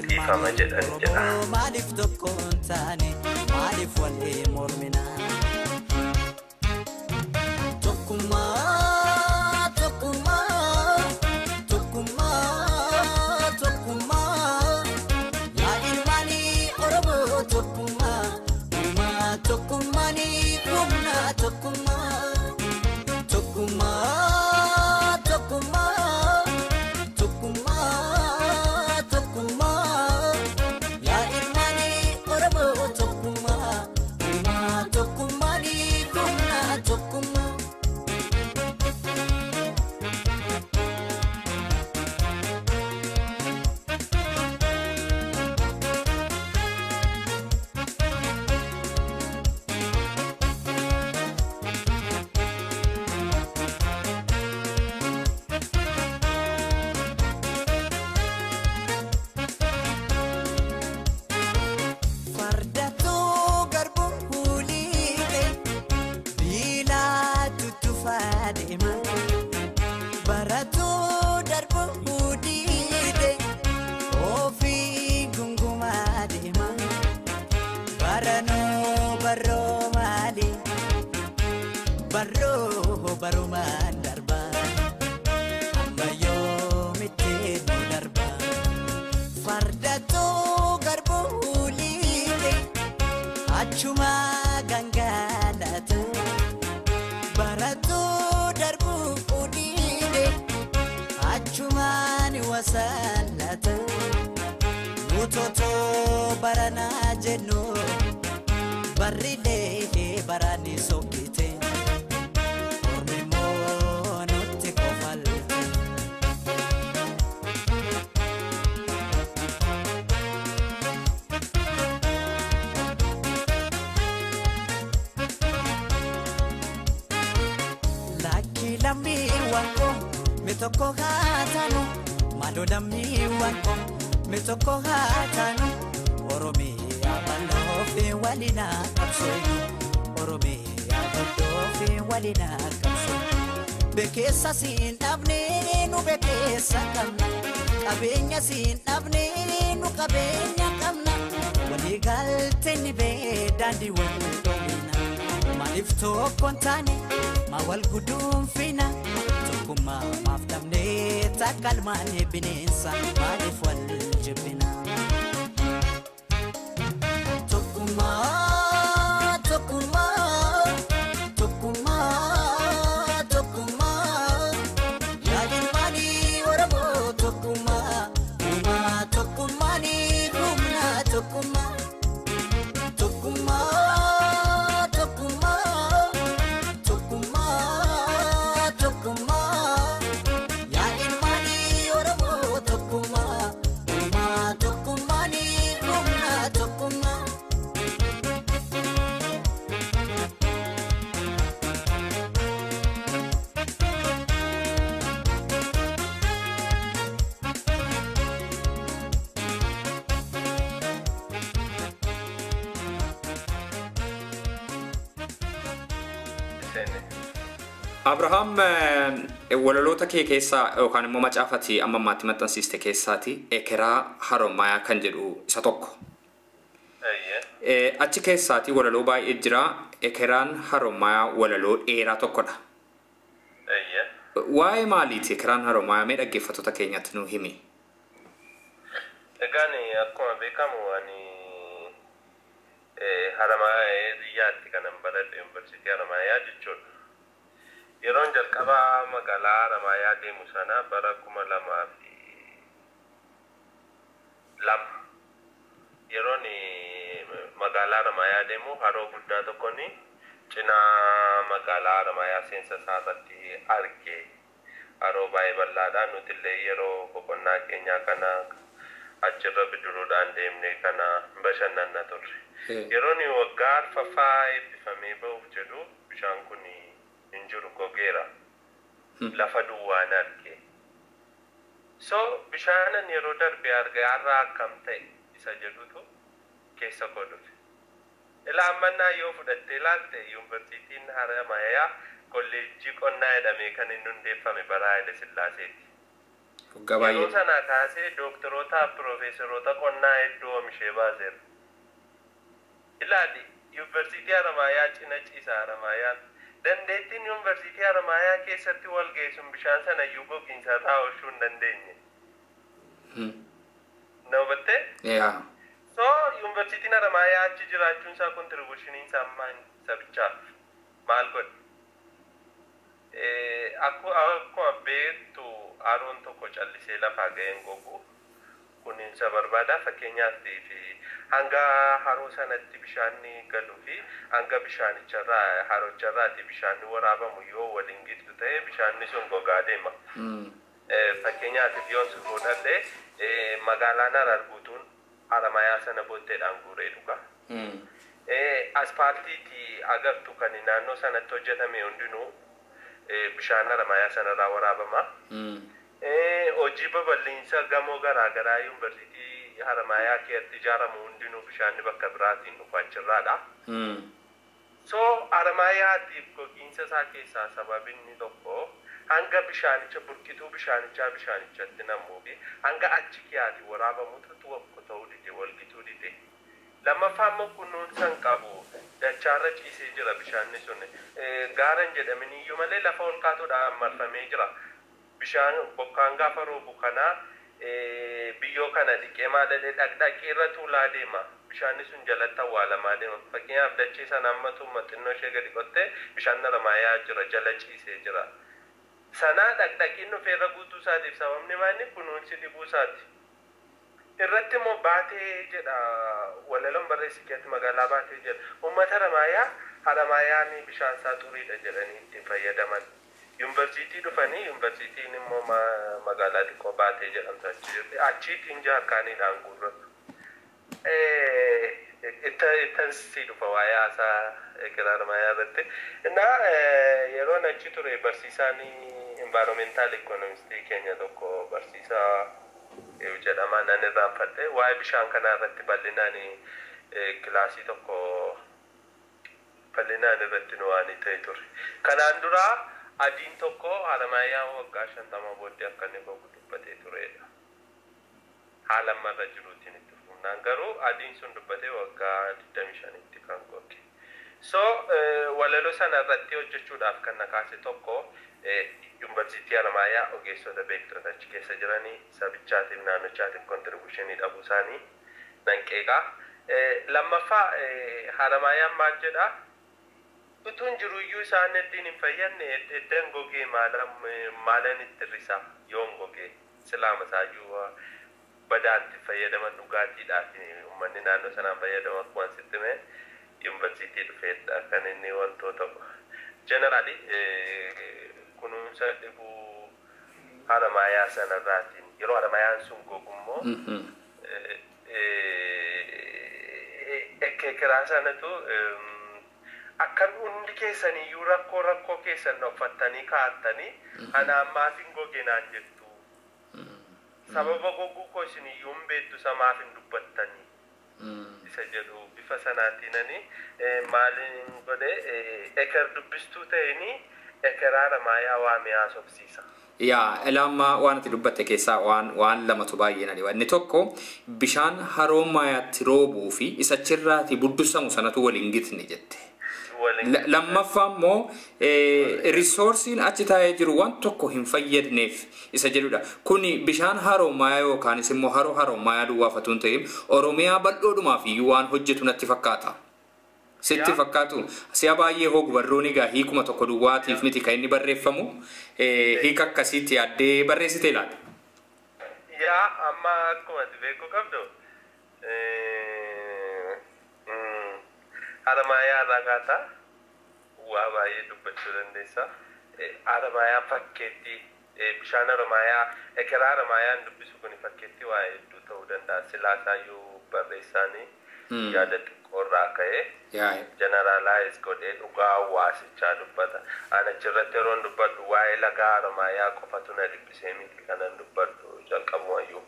dhiifama jedhan jedha. Maaliif tokko hin taane maaliif wal mormina? Tokkummaa tokkummaa tokkummaa tokkummaa yaa ilmaanii Oromoo tokkummaa uumaa tokkummaanii humna tokkummaa. Tokkummaa tokkummaa tokkummaa tokkummaa yaa ilmaanii Oromoo tokkummaa uumaa tokkummaa. Barumaan darba amma yoomitti nu darba fardatoo garbuu liite achuma gangalatu baratoo darbuu dhiide achumaan wasallatu nutotoo baranaa jennu barrilee barani sokkite. Mitoko hatanu malo lammiiwwan koo mitoko hatanu Oromiyaa bal'oo fi waliin qabsooyu Oromiyaa bal'oo fi waliin qabsooyu bekeessa siin dhabne nu bekeessa qabna qabeenya siin dhabne nu qabeenya qabna walii galtee ni bee daandii wal dhoowwina maaliif tokko hin taane maa wal guduunfina. Tokkummaa maaf dhabnee takkalmaan bineensa maaliif wal jibbina? Tokkummaa tokkummaa tokkummaa tokkummaa yaadin maalii Oromoo tokkummaa uumaa tokkummaanii humna tokkummaa tokkummaa. Abrahaam walaloota kee keessaa yookaan immoo macaafati amma ammaatti maxxansiiste keessaati Ekeraa Haroomayaa kan jedhu isa tokko. Achi keessaati walaloo baay'ee jira. Ekeraan Haroomayaa walaloo dheeraa tokkodha. Waa'ee maaliiti Ekeraan Haroomayaa mee dhaggeeffattoota keenyatti nuu himi? Egaan akkuma beekamu ani Haramaayyaatti kanan baradhe yuunivarsiitii Haramaayyaa jechuudha. Yeroon jalqabaa magaalaa Haramaayyaa deemu sana bara 2002 yeroon magaalaa Haramaayyaa deemu haroo guddaa tokkoon cinaa magaalaa Haramaayyaa seensa isaa irratti arge. Haroo baay'ee bal'aadha. Nuti illee yeroo boqonnaa keenyaa kana achirra bidiruudhaan deemne kana bashannanna turre. Yeroon waggaa arfaffaa eebbifamee ba'uuf jedhu bishaan kun hin jiru gogeera. Lafa duwwaan arge. So bishaanan yeroo darbe arge har'a akkam ta'e isa jedhutu keessa koo dhufe. Ilaa ammannaa yoo fudhattee ilaalte yuunivarsiitiin Haramaayyaa kolleejjii qonnaa jedhamee kan inni hundeeffame bara Haayile Sillaaseeti. Yeroo sanaa kaasee dooktorootaa fi piroofeesaroota qonnaa hedduu oomishee baaseera. Ilaali yuunivarsiitii Haramaayyaa cina ciisa Haramaayyaan. Dandeettiin yuunivarsiitii Haramaayyaa keessatti wal geessuun bishaan sana iyyuu gogiinsa irraa oolchuu hin dandeenye. Na hubattee? So yuunivarsiitiin Haramaayyaa achi jiraachuun isaa kontribuushiniin isaa maal sabichaaf maal godhe? Akkuma beektu haroon tokko callisee lafaa ga'een gogu kunuunsa barbaada. Fakkeenyaaf hanga haroo sanatti bishaanni galuu fi hanga bishaanicharraa harocharraati bishaanni waraabamu yoo waliin giddu ta'e bishaanni sun gogaa deema. Fakkeenyaaf yoon si fuudhadhe magaalaan Harar guutuun Haramaayyaa sana bootteedhaan guuree dhuga. Aspaaltiitii agartu kan naannoo sanatti hojjetame hundinuu bishaan Haramaayyaa sanarraa waraabama. Hojii babal'iinsa gamoo garaagaraa yuunivarsiitii Haramaayyaa keessatti ijaaramu hundinuu bishaanni bakka biraatiin dhufu achirraadha. So Haramaayyaatiif gogiinsa isaa keessaa sababni tokko hanga bishaanicha burqituu bishaanichaa bishaanichatti namuu fi hanga achi keeyaatii waraabamutu tokko ta'uu dide walgituu dide. Lammaffaa immoo kunuunsa hin qabu. Dachaarra ciisee jira bishaanni sun. Gaara hin jedhamin iyyuu malee lafa ol kaatuudhaan marfamee jira. Bishaan bokkaan gaafa roobu kanaa biyyoo kana dhiqee maaladhee dhaqdhaqii irra tuulaa deema. Bishaanni sun jalatti awwaalamaa deema. Fakkeenyaaf dachee sana amma tumma xinnoo ishee gadi qottee bishaan Haramaayaa jira, jala ciisee jira. Sanaa dhaqdhaqiin dhufee irra guutuu isaatiif sababni maali? Kunuunsi dhibuu isaati. Irratti immoo Baatee jedha, walaloon barreessi keessatti magaalaa Baatee jedha. Uummata Haramaayaa, Haramaayaan bishaan isaa xuriidha jedhanii ittiin fayyadaman. Yuunivarsiitii dhufanii, yuunivarsiitiin immoo magaalaa xiqqoo Baatee jedhamtu achi jirti. Achiitiin jaarkaaniidhaan guurratu. Ittan si dhufa waa'ee haasaa ekeraa Haramaayaa irratti. Innaa yeroon achi ture barsiisaan environmental economistii keenya tokko, barsiisaa jedhama, nan irraanfadhe, waa'ee bishaan kanaa irratti bal'inaan kilaasii tokko bal'inaan irratti nu waan ta'e ture. Kanaan dura adiin tokko Haramaayaa waggaa 50 booddee akka inni gogu dubbatee turedha. Haala ammarra jiruutiin itti fufnaan garuu adiin sun dubbatee waggaa 25tti kan goge. So walaloo sana irratti hojjechuudhaaf kan na kaase tokko yuunivarsiitii Haramaayaa ogeessota beektota achi keessa jiranii sabichaatiif naannochaatiif contributionii dhabuu isaanii nan qeeqaa. Lammaffaa, Haramaayaan maal jedhaa? Utuun jiruyyuu isaan ittiin hin fayyadne eddan gogee maalan itti hir'isa, yoon gogee silaama isaayyuu badaanti fayyadaman dhugaatiidhaaf uummanni naannoo sanaan fayyadamu. Akkuma sitti hime yuunivarsiitii dhufeedha kan inni wantoota generally kunuunsa dhibuu Haramaayaa sanarraatiin yeroo Haramaayaan sun gogummoo ekeraa sanatu akkan hundi keessaniyyuu rakkoo keessan dhokfattanii kaa'attanii ana ammaaf hin goge naan jettu. Sababa goguu koo isiniyyuu hin beektu, samaaf hin dubbattanii. Isa jedhu bifa sanaatiin maaliin godhe, eker dubbistuu ta'anii ekeraa Haramaayaa waamee haasofsiisa. Yaa, ilaammaa waan ati dubbatte keessaa waan lamatu baay'ee na dhiba. Inni tokko bishaan haroo Maayaatti roobuu fi isa achirraati buddusamu sanatu waliin gitne jette. Lammaffaa immoo resourceiin achi taa'ee jiru waan tokko hin fayyadneef isa jedhudha. Kuni bishaan haroo Maayaa yookaanis immoo haroo Haroo Maayaa duwwaafatu hin ta'in, Oromiyaa bal'oodhumaaf iyyuu waan hojjetu natti fakkaata. Sitti fakkaatu, si'a baay'ee hog-barruun egaa hiikuma tokko duwwaatiif miti kan inni barreeffamu, hiika akkasiitti yaaddee barreessite ilaala. Yaa, amma akkuma ati beekuu qabdu Haramaayaa irraa kaataa waa baay'ee dubbachuu dandeessa. Haramaayaan fakkeetti bishaan Haramaayaa, ekeraa Haramaayaan dubbisu kun fakkeetti waa hedduu ta'uu danda'a. Silaasaayyuu barreessaanii yaada xiqqoo irraa ka'ee generalize godhee dhugaa hawaasichaa dubbata. Ani achirratti yeroon dubbadhu waa'ee lagaa Haramaayaa qofatu na dhiphisee miti kanan dubbadhu jalqabumayyuu.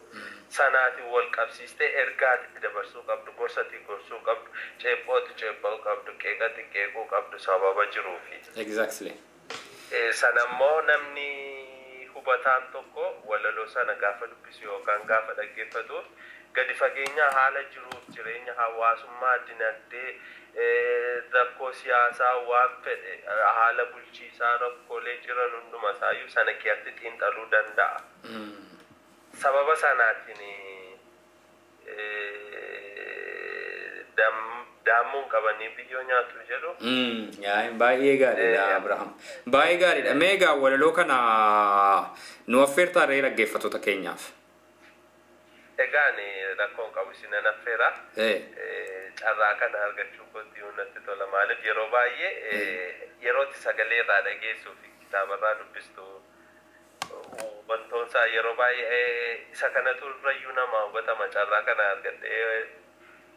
Sanaatiin wal qabsiistee ergaati dabarsuu qabdu, gorsati gorsuu qabdu, ceephooti ceepha'uu qabdu, qeeqati qeequu qabdu sababa jiruufi. Sanammoo namni hubataan tokko walaloo sana gaafa dubbisu yookaan gaafa dhaggeeffatu gadi fageenya haala jiruuf jireenya hawaasummaa, dinagdee, rakkoo siyaasaa, waan fedhe, haala bulchiisaa, rakkoolee jiran hunduma isaayyuu sana keessatti xiinxaluu danda'a. Sababa sanaatiin daammuun qabanii biyyoo nyaatu jedhu. Baay'ee gaariidha, Abrahaam. Baay'ee gaariidha. Mee egaa walaloo kana nu affeertaa ree dhaggeeffattoota keenyaaf? Egaan rakkoon qabu, isinan affeera. Carraa kana argachuu kootti natti tola. Maaliif, yeroo baay'ee yerootti sagalee irraa dhageessuu fi kitaaba irraa dubbistu wantoonsaa yeroo baay'ee isa kanatu irrayyuu nama hubatama. Carraa kana argadhee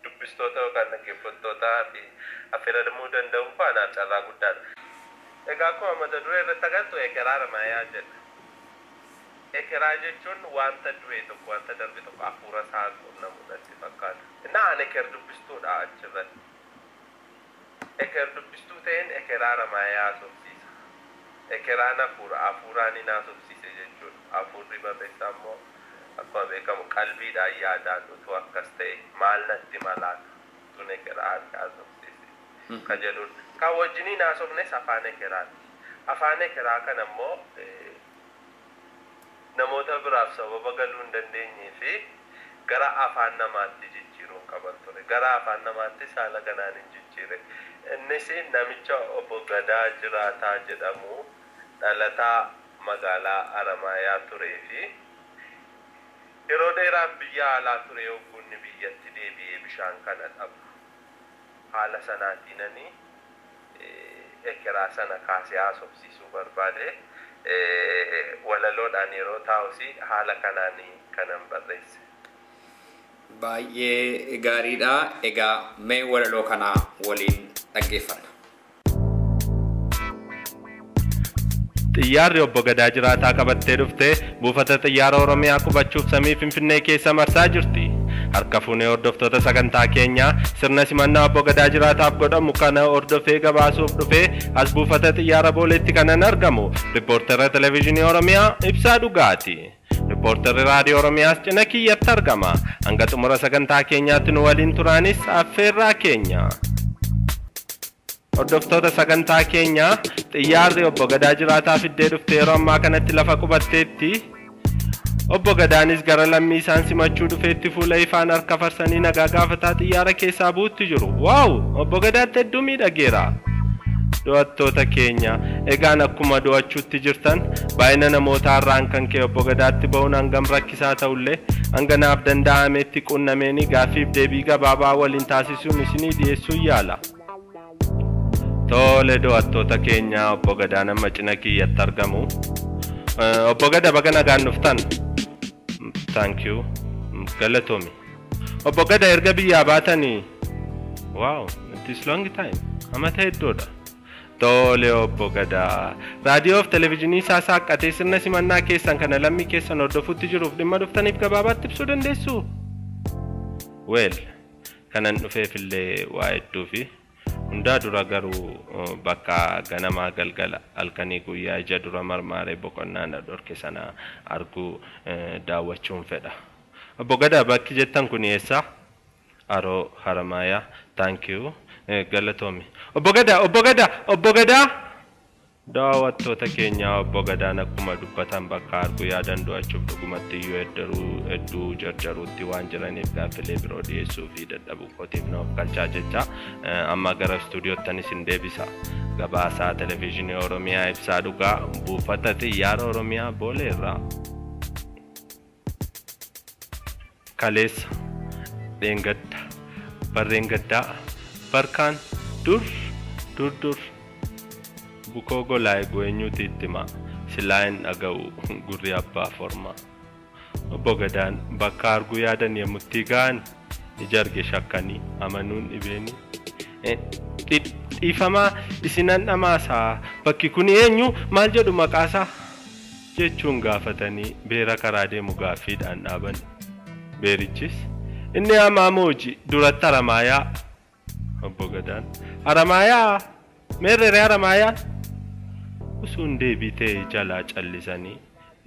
dubbistoota yookaan dhaggeeffattootaa fi affeeramuu danda'u anaaf carraa guddaadha. Egaa akkuma mata duree irratti agartu ekeraa Haramaayaa jedha. Ekeraa jechuun wanta du'e tokko, wanta darbe tokko hafuura isaa qunnamu natti fakkaata. Innaa ani eker dubbistuudha achirratti. Eker dubbistuu ta'een ekeraa Haramaayaa haasofsiisa. Ekeraan hafuura, hafuuraan hin haasofsiise jechuudha. Hafuurri barreessaa immoo akkuma beekamu qalbiidhaan yaadaan utuu akkas ta'e maal natti malaata. Koottuun ekeraa harka haasofsiisi kan jedhudha. Kan wajjiniin haasofnes afaan ekeraati. Afaan ekeraa kana immoo namoota biraaf sababa galuu hin dandeenyee fi gara afaan namaatti jijjiiruun qaban ture. Gara afaan namaatti haala kanaan hin jijjiire. Innis namicha obbo Gadaa Jiraataa jedhamu, dhalataa magaalaa Haramaayaa turee fi yeroo dheeraaf biyya alaa ture, yogguunni biyyatti deebi'ee bishaan kana dhabu. Haala sanaatiinanii ekeraa sana kaasee haasofsiisuu barbaade. Walaloodhaan yeroo taa'us haala kanaan kanan barreesse. Baay'ee gaariidha. Egaa mee walaloo kana waliin dhaggeeffanna. Xiyyaarri obbo Gadaa Jiraataa qabattee dhuftee buufata xiyyaara Oromiyaa qubachuuf samii Finfinnee keessa marsaa jirti. Harka fuunee hordoftoota sagantaa keenyaa, sirna simannaa obbo Gadaa Jiraataaf godhamu kana hordofee gabaasuuf dhufee as buufata xiyyaara Booleetti kanan argamu riippoortara televezyiinii Oromiyaa Ibsaa Dhugaati. Riippoortarri raadiyoo Oromiyaas cina kiyyatti argama. Hanga xumura sagantaa keenyaatti nu waliin turaanis affeerraa keenya. Hordoftoota sagantaa keenyaa, xiyyaarri obbo Gadaa Jiraataa fiddee dhufte yeroo ammaa kanatti lafa qubatteetti. Obbo Gadaanis gara lammii isaan simachuu dhufeetti fuula ifaan harka farsanii nagaa gaafataa xiyyaara keessaa bu'utti jiru. Wow! Obbo Gadaatti hedduu miidhageera. Daawwattoota keenya, egaan akkuma daawwachuutti jirtan baay'ina namootaa irraan kan ka'e obbo Gadaatti ba'uun hangam rakkisaa ta'ullee, hanga naaf danda'ametti qunnameeni gaaffiif deebii gabaabaa waliin taasisuun isinii dhiyeessuu yaala. Tole, daawwattoota keenya, obbo Gadaan amma cina kiyyatti argamu. Obbo Gada, baga nagaan dhuftan. Thank you. Galatoomi. Obbo Gada, erga biyyaa baatanii. Wow, it is long time. Amata hedduudha. Tole, obbo Gadaa. Raadiyoo fi televezyiinii isaa saaqqatee sirna simannaa keessan kana lammii keessan hordofuutti jiruuf dhimma dhuftaniif gabaabaatti ibsuu dandeessu? Well, kanan dhufeefillee waa hedduu fi hundaa dura garuu bakka ganamaa galgala, halkanii guyyaa ija dura marmaaree boqonnaa na dhorke sana arguu, daawwachuun fedha. Obbo Gadaa, bakki jettan kun eessa? Haroo Haramaayaa. Thank you. Galatoomi. Obbo Gadaa, Obbo Gadaa, Obbo Gadaa! Daawwattoota keenyaa, obbo Gadaan akkuma dubbatan bakka arguu yaadan do'achuuf dhugumatti iyyuu hedduu jarjaruutti waan jiraniif gaaffilee biroo dhiyeessuu fi dadhabuu kootiif na of galchaa jecha amma gara istuudiyootti isin deebisa. Gabaasaa televezyiinii Oromiyaa Ibsaa Dhugaa, buufata xiyyaara Oromiyaa Boolee irraa. Kaleessa, dheengadda, barreen gaddaa, barkaan, dur, dur dur. Bukoo golaa eeguu eenyuuti itti himaa? Silaa hin dhaga'u gurri abbaa formaa. Obbo Gadaan bakka arguu yaadan yommutti ga'an ija arge shakkanii amanuun dhibeeni. "Dhiifamaa isinan dhamaasaa, bakki kun eenyu, maal jedhu maqaasaa?" jechuun gaafatanii beera karaa deemu gaaffiidhaan dhaaban. Beerichis, "Inni hamaa mooji duratti Haramaayaa." Obbo Gadaan, "Haramaayaa? Meerree Haramaayaan?" Usuun deebii ta'e jalaa callisanii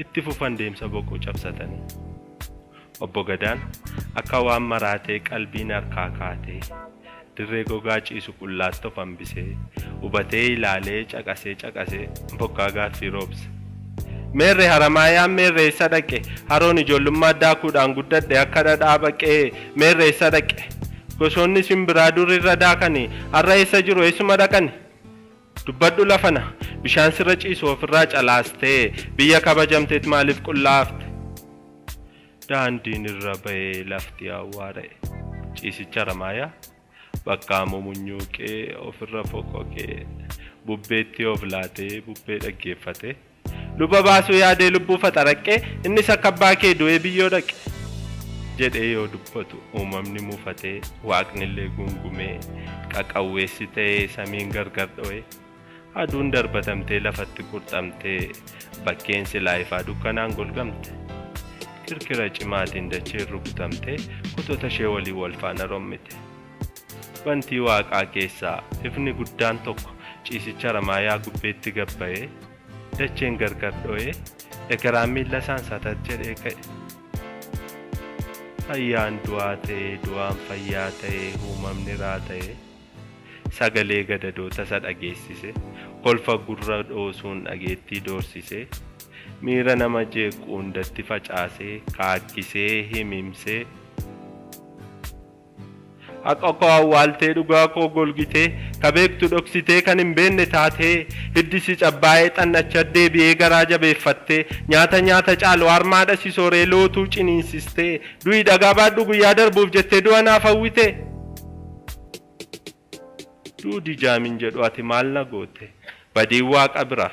itti fufan deemsa boqoo cabsatanii. Obbo Gadaan akka waan maraatee qalbiin harkaa kaatee dirree gogaa ciisu qullaatti of hambisee hubatee ilaalee caqasee caqasee bokkaa gaaffii roobse. "Meerre Haramaayaan, meerre eessa dhaqe? Haroon ijoollummaa daakuudhaan guddadhe akka dhadhaa baqee meerre eessa dhaqe? Gosoonni simbiraa dur irra daakanii har'a eessa jiru, eessuma dhaqani? Dubbadhu lafana, bishaan sirra ciisu ofirraa calaastee biyya kabajamteet maaliif qullaafte?" Daandiin irra ba'ee lafti awwaara'e. Ciisicha Haramaayaa bakka mumunyuuqee ofirra foqoqee bubbeetti of laatee bubbee dhaggeeffate. "Luba baasuu yaadee lubbuu faxaraqqee, innis akka abbaa kee du'ee biyyoo dhaqe," jedhee yoo dubbatu uumamni mufatee, waaqnillee gungumee, qaqawweessi ta'ee samiin gargar dho'e, aduun darbatamtee lafatti qurxamtee, bakkeen silaa ifaa dukkanaan golgamte, kirkira cimaatiin dacheen rukutamtee kutota ishee waliin wal faana rommite. Bantii waaqaa keessaa ifni guddaan tokko ciisicha Haramaayaa gubbeetti gabba'ee, dacheen gargar dho'ee, ekeraan miilla isaan satat jedhee ka'e. Fayyaan du'aa ta'ee du'aan fayyaa ta'ee uumamni raa ta'ee sagalee gadadoo tasa dhageessise kolfa gurra dhoosuun dhageettii doorsise miira nama jeequ hundatti facaasee kaakkisee himimsee haqa koo awwaaltee dhugaa koo golgitee ka beektu dhoksitee kan hin beekne taatee hiddisi cabbaa'ee xannacha deebi'ee garaa jabeeffattee nyaata nyaata caalu harmaadha si sooree lootuu ciniinsistee du'i dhagaa baadhu guyyaa darbuuf jettee du'a naaf hawwite. Duudi jaamin jedhu ati maal na goote badiin waaqa bira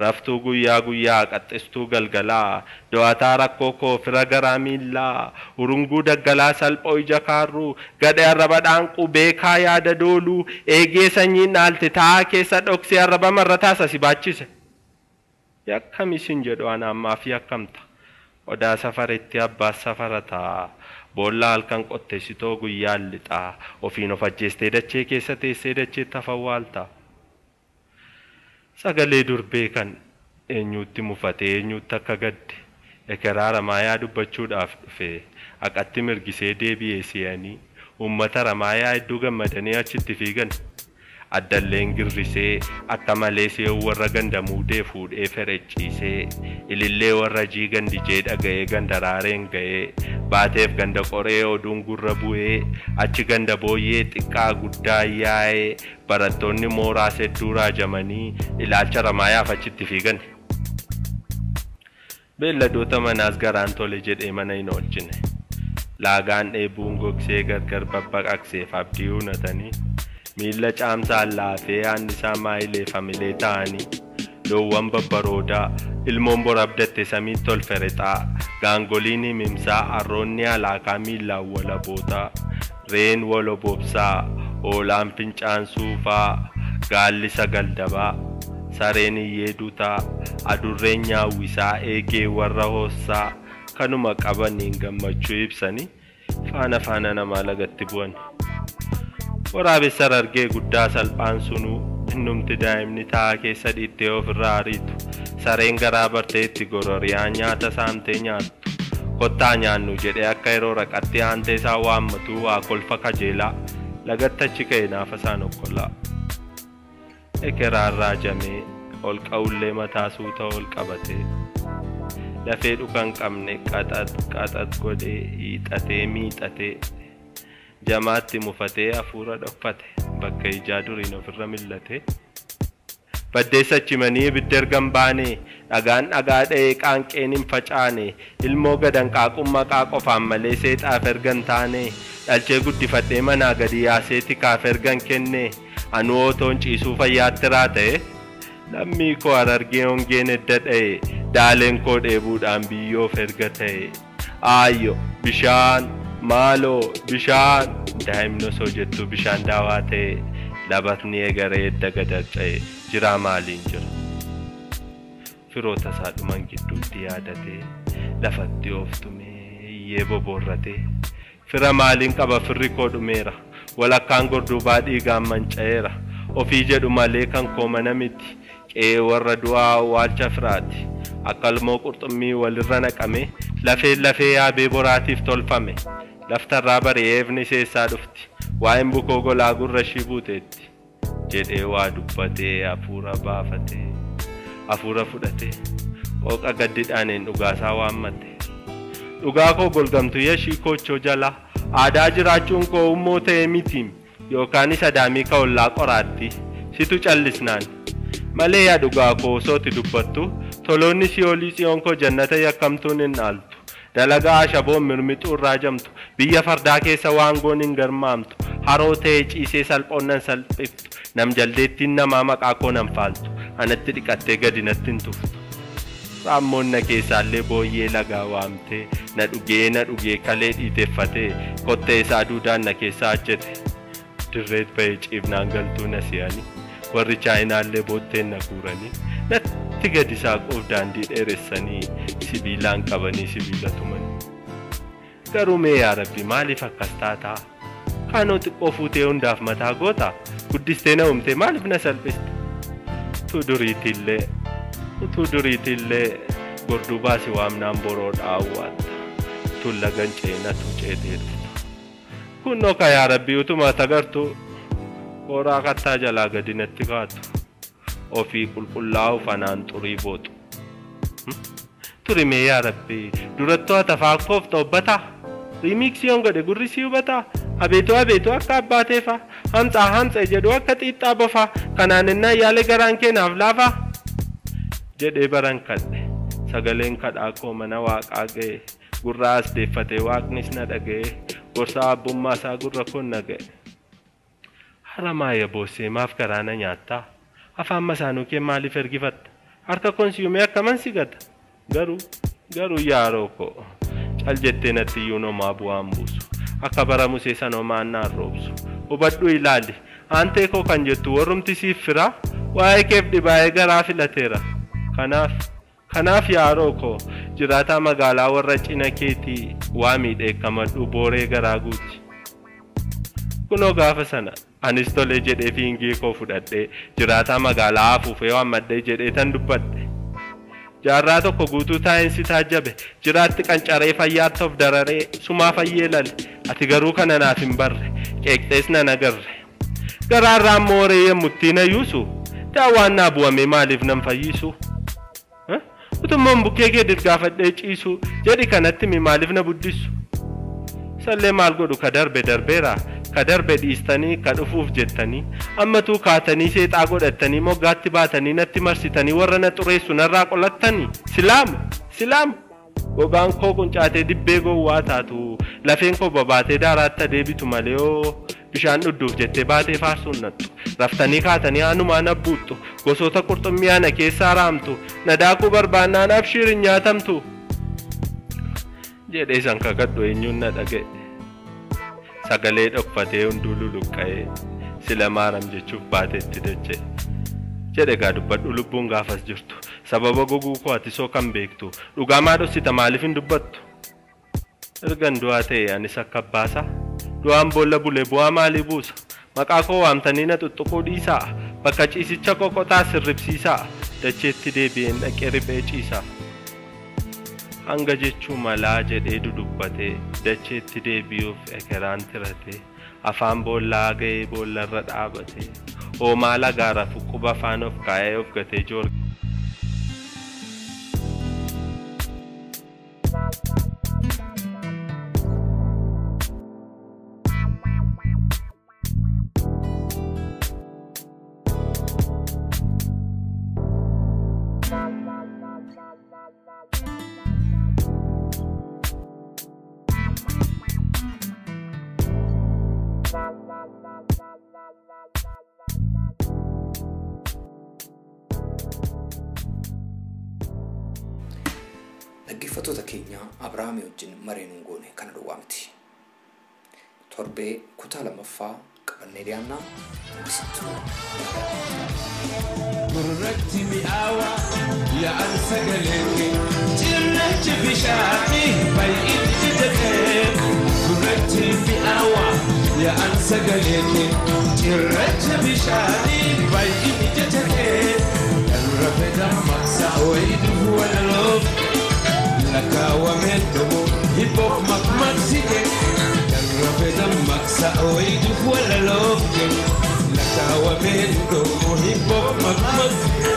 raftuu guyyaa guyyaa qaxxistuu galgalaa do'ataa rakkoo koo fira garaa miillaa urunguu daggalaa salphoo ija kaarruu gadhee arraba dhaanquu beekaa yaada dooluu eegee sanyiin dhaalte taa'aa keessa dhoksee arraba marrataas asi baachise. Yakkamisin jedhu ana ammaaf yakkamta odaa safaretti abbaas safarataa boolla halkan qotteessitoo guyyaan lixaa ofiin of ajjeestee dachee keessa teessee dacheetti hafawwaalta. Sagalee durbee kan eenyutti mufatee eenyutti akka gadde ekeraa Ramaayaa dubbachuudhaaf dhufe haqatti mirgisee deebi'ee si'anii uummata Ramaayaa hedduu gammadanii achitti fiigan. Addalleen girrisee akka malee se'uu warra ganda muudee fuudhee ferecciisee ilillee warra jii gandijee dhaga'ee ganda raareen ga'ee baateef ganda qoree oduun gurra bu'ee achi ganda booyyee xiqqaa guddaa yaa'ee barattoonni mooraas hedduu raajamanii ilaalcha Ramaayaaf achitti fiigan. Beelladoota manaas garaan tole jedhee mana hin oolchine. Laagaan dheebuun gogsee gargar babbaqaqseef abdii unatanii miilla caamsaan laafee aannisaa maayileef hamilee ta'anii loowwan babbaroodaa ilmoon bor abdatte samiitti ol ferexaa gaangoliin himimsaa arroonni alaakaa miillaan walabootaa reen waloboobsaa hoolaan fincaan suufaa gaalli sagaldabaa sareen iyyee dutaa adurreen nyaawwisaa eegee warra hoossaa kanuma qabaniin gammachuu ibsanii faana faana namaa lagatti bu'an. Waraabessa argee guddaa salphaan sunuu innumti daa'imni taa'aa keessa dhiittee ofirraa ariitu sareen garaa bartee itti gororiyaa nyaata saamtee nyaattu kottaa nyaannu jedhee akka yeroo raqatti aantee isaa waammatu waa kolfa kajeelaa lagatti achi ka'e naafa isaan okkolaa. Ekeraan raajamee ol qawullee mataa suuta ol qabatee lafee dhukan qabne qaxax qaxax godhee hiixatee miixatee jamaatti mufatee hafuura dhokfate bakka ijaa duriin ofirra millatee baddeessa chimanii ibidda ergan baane dhagaan dhagaa dha'ee qaanqeen hin facaane ilmoo gadan qaaquu maqaa qofaan malee seexaaf ergan taane dhalchee guddifadhee manaa gadi yaasee tikaaf ergan kenne anuu otoon ciisuu fayyaatti raa ta'e lammii koo Harargee hongeen edda dha'e daaleen koo dheebuudhaan biyyoof erga ta'e aayyo bishaan maaloo bishaan daa'imni osoo jettuu bishaan daawaa ta'e labatni eegaree edda gadarca'e jiraa maaliin jira. Firoota isaa dhuman gidduutti yaadatee lafatti ooftumee iyyee boboorratee fira maaliin qaba firri koo dhumeera walakkaan gorduubaa dhiigaan manca'eera ofii jedhu malee kan koo mana miti qe'ee warra du'aa awwaalcha firaati akka ilmoo qurxummii walirra naqame lafeen lafee yaabee boraatiif tolfame laftarraa bari'eefni seessaa dhufti waa'een bukoo golaa gurra ishii buuteetti jedhee waa dubbatee hafuura baafatee hafuura fudhatee qooqa gaddidhaaniin dhugaasaa waammate. Dhugaa koo golgamtu yeshii koochoo jala aadaa jiraachuun koo ummoo ta'e mitiim yookaanis adaamii ka ollaa qoraatti situ callisnaan malee yaa dhugaa koo osooti dubbattu toloonni si'oolii tsiyoon koo jannata yakkamtuun hin dhaaltu dalagaa ashaboon mirmixuu irraa jamtu biyya fardaa keessa waangoon hin garmaamtu haroo ta'e ciisee salphoon nan salphiftu nam jaldeettiin namaa maqaa koo nan faaltu anatti dhiqattee gadi natti hin tuftu. Raammoon na keessaallee booyyee lagaa waamtee na dhugee kalee dhiiteeffatee kottee isaa duudaan na keessaa ajjete. Dirreet ba'ee ciifnaan galtuu na si'anii warri chaayinaallee bootteen na guuranii natti gadi saaquuf daandii dheeressanii sibiilaan qabanii sibiila tumanii. Garuu mee yaa Rabbi maaliif akkas taataa? Kaanoo xiqqoo fuutee hundaaf mataa goota guddistee na uumtee maaliif na salphiste? Utuu duriitillee gorduu baasi waamnaan boroo dhaawwatta. Utuun lagan ceenatu ceetee dhuftu. Kunnoo ka yaa Rabbii utuma tagartu kooraa kattaa jalaa gadi natti kaatu. Ofii qulqullaa'uuf anaan xurii booxu. Turimee yaa Rabbii durattuu atafaan koof toobbataa. Riimiksiyoon godhe gurri si hubataa. Abeetoo abeetoo akka abbaateefa. Hamxaa hamxee jedhu akka xiixxaa bofaa. Kanaan innaan yaale garaan keenaaf laafaa. Jedhee baran kadhe. Sagaleen kadhaa koo mana waaqaa ga'e. Gurra as deeffatee waaqnis na dhaga'e. Gorsa abbummaa isaa gurra koon na ga'e. Haramaaya boossee maaf garaa na nyaattaa? Afaan masaanuu kee maaliif ergifatta? Harka koon siyumee akkaman si gata? Garuu garuu yaaroo koo cal jettee natti iyyuu nomaa bu'aan buusu. Akka bara Musee sana homaan naan roobsu. Hubadhu ilaali. Aantee koo kan jettu warrumti siif firaa waa'ee keef dhibaa'ee garaa filateera. Kanaaf kanaaf yaaroo koo jiraataa magaalaa warra cina keetii waa miidheekkamadhu booree garaa guuti. Kunoo gaafa sana anis tolee jedhee fiingee koo fudhadhee jiraataa magaalaa afuufee waammadhee jedhee tan dubbadhe. Jaarraa tokko guutuu taa'insi taajjabe jiraatti qancaree fayyaatti of dararee sumaa fayyee lale ati garuu kana naaf hin barre qeeqxees nan agarre. Garaarraa mooree yemmuttii na yuusu daawwaan naa bu'ame maaliif nan fayyisu? Utummaan bukkee kee dirgaafadhee ciisu jedhi kanatti mi maaliif na buddisu? Sallee maal godhu ka darbe darbeera ka darbe dhiistanii ka dhufuuf jettanii ammatuu kaatanii seexaa godhattanii moggaatti baatanii natti marsitanii warra na xureessu narraa qolattanii silaamu silaamu gogaan koo quncaatee dibbee gowwaa taatu lafeen koo babaatee daaraatti adeebitu malee oo bishaan dhudduuf jettee baatee faarsuun nattu raftanii kaatanii aanumaan abbuuttu gosoota qurxummii ana keessaa raamtu na daakuu barbaannaan abshiir hin nyaatamtu jedhee san kakadhu eenyuun na dhaga'e. Sagalee dhokfatee hunduu luluqqa'ee sila maaram jechuuf baateetti dacha'e. Jedhe gaa dubbadhu lubbuun gaafas jirtu sababa goguu koo ati soo kan beektu dhugaa maa dhoksita maaliif hin dubbattu? Ergan du'aa ta'e anis akka abbaasaa du'aan boolla bule bu'aa maalii buusa? Maqaa koo waamtanii na tuttuquu dhiisaa bakka ciisicha qoqotaa sirribsiisaa dacheetti deebi'een dhaqee riphee ciisaa. Hanga jechuu malaa jedhee dudubbatee dacheetti deebi'uuf ekeraan tiratee afaan boollaa ga'ee boollarra dhaabatee hoomaa lagaa rafu quba afaan of kaa'ee of gatee joorge. Dhaggeeffattoota keenya Abiraamii wajjin maree nuun goone kana duwwaa miti. Torbee kutaa lammaffaa qabannee dhiyaannaa. Isittuu Gurratti mi'aawaa yaa'an sagalee kee cirrachi bishaanii baay'inni jedhee. Gurratti mi'aawaa yaa'an sagalee kee cirracha bishaanii baay'inni jedhee. Irra fedha maqsaa wayii dhufu walaloof lakkaawwamee dhumu hibboof maqmaqsite. Irra fedha maqsaa wayii dhufu walaloof lakkaawwamee dhumu hibboof maqmaqsite.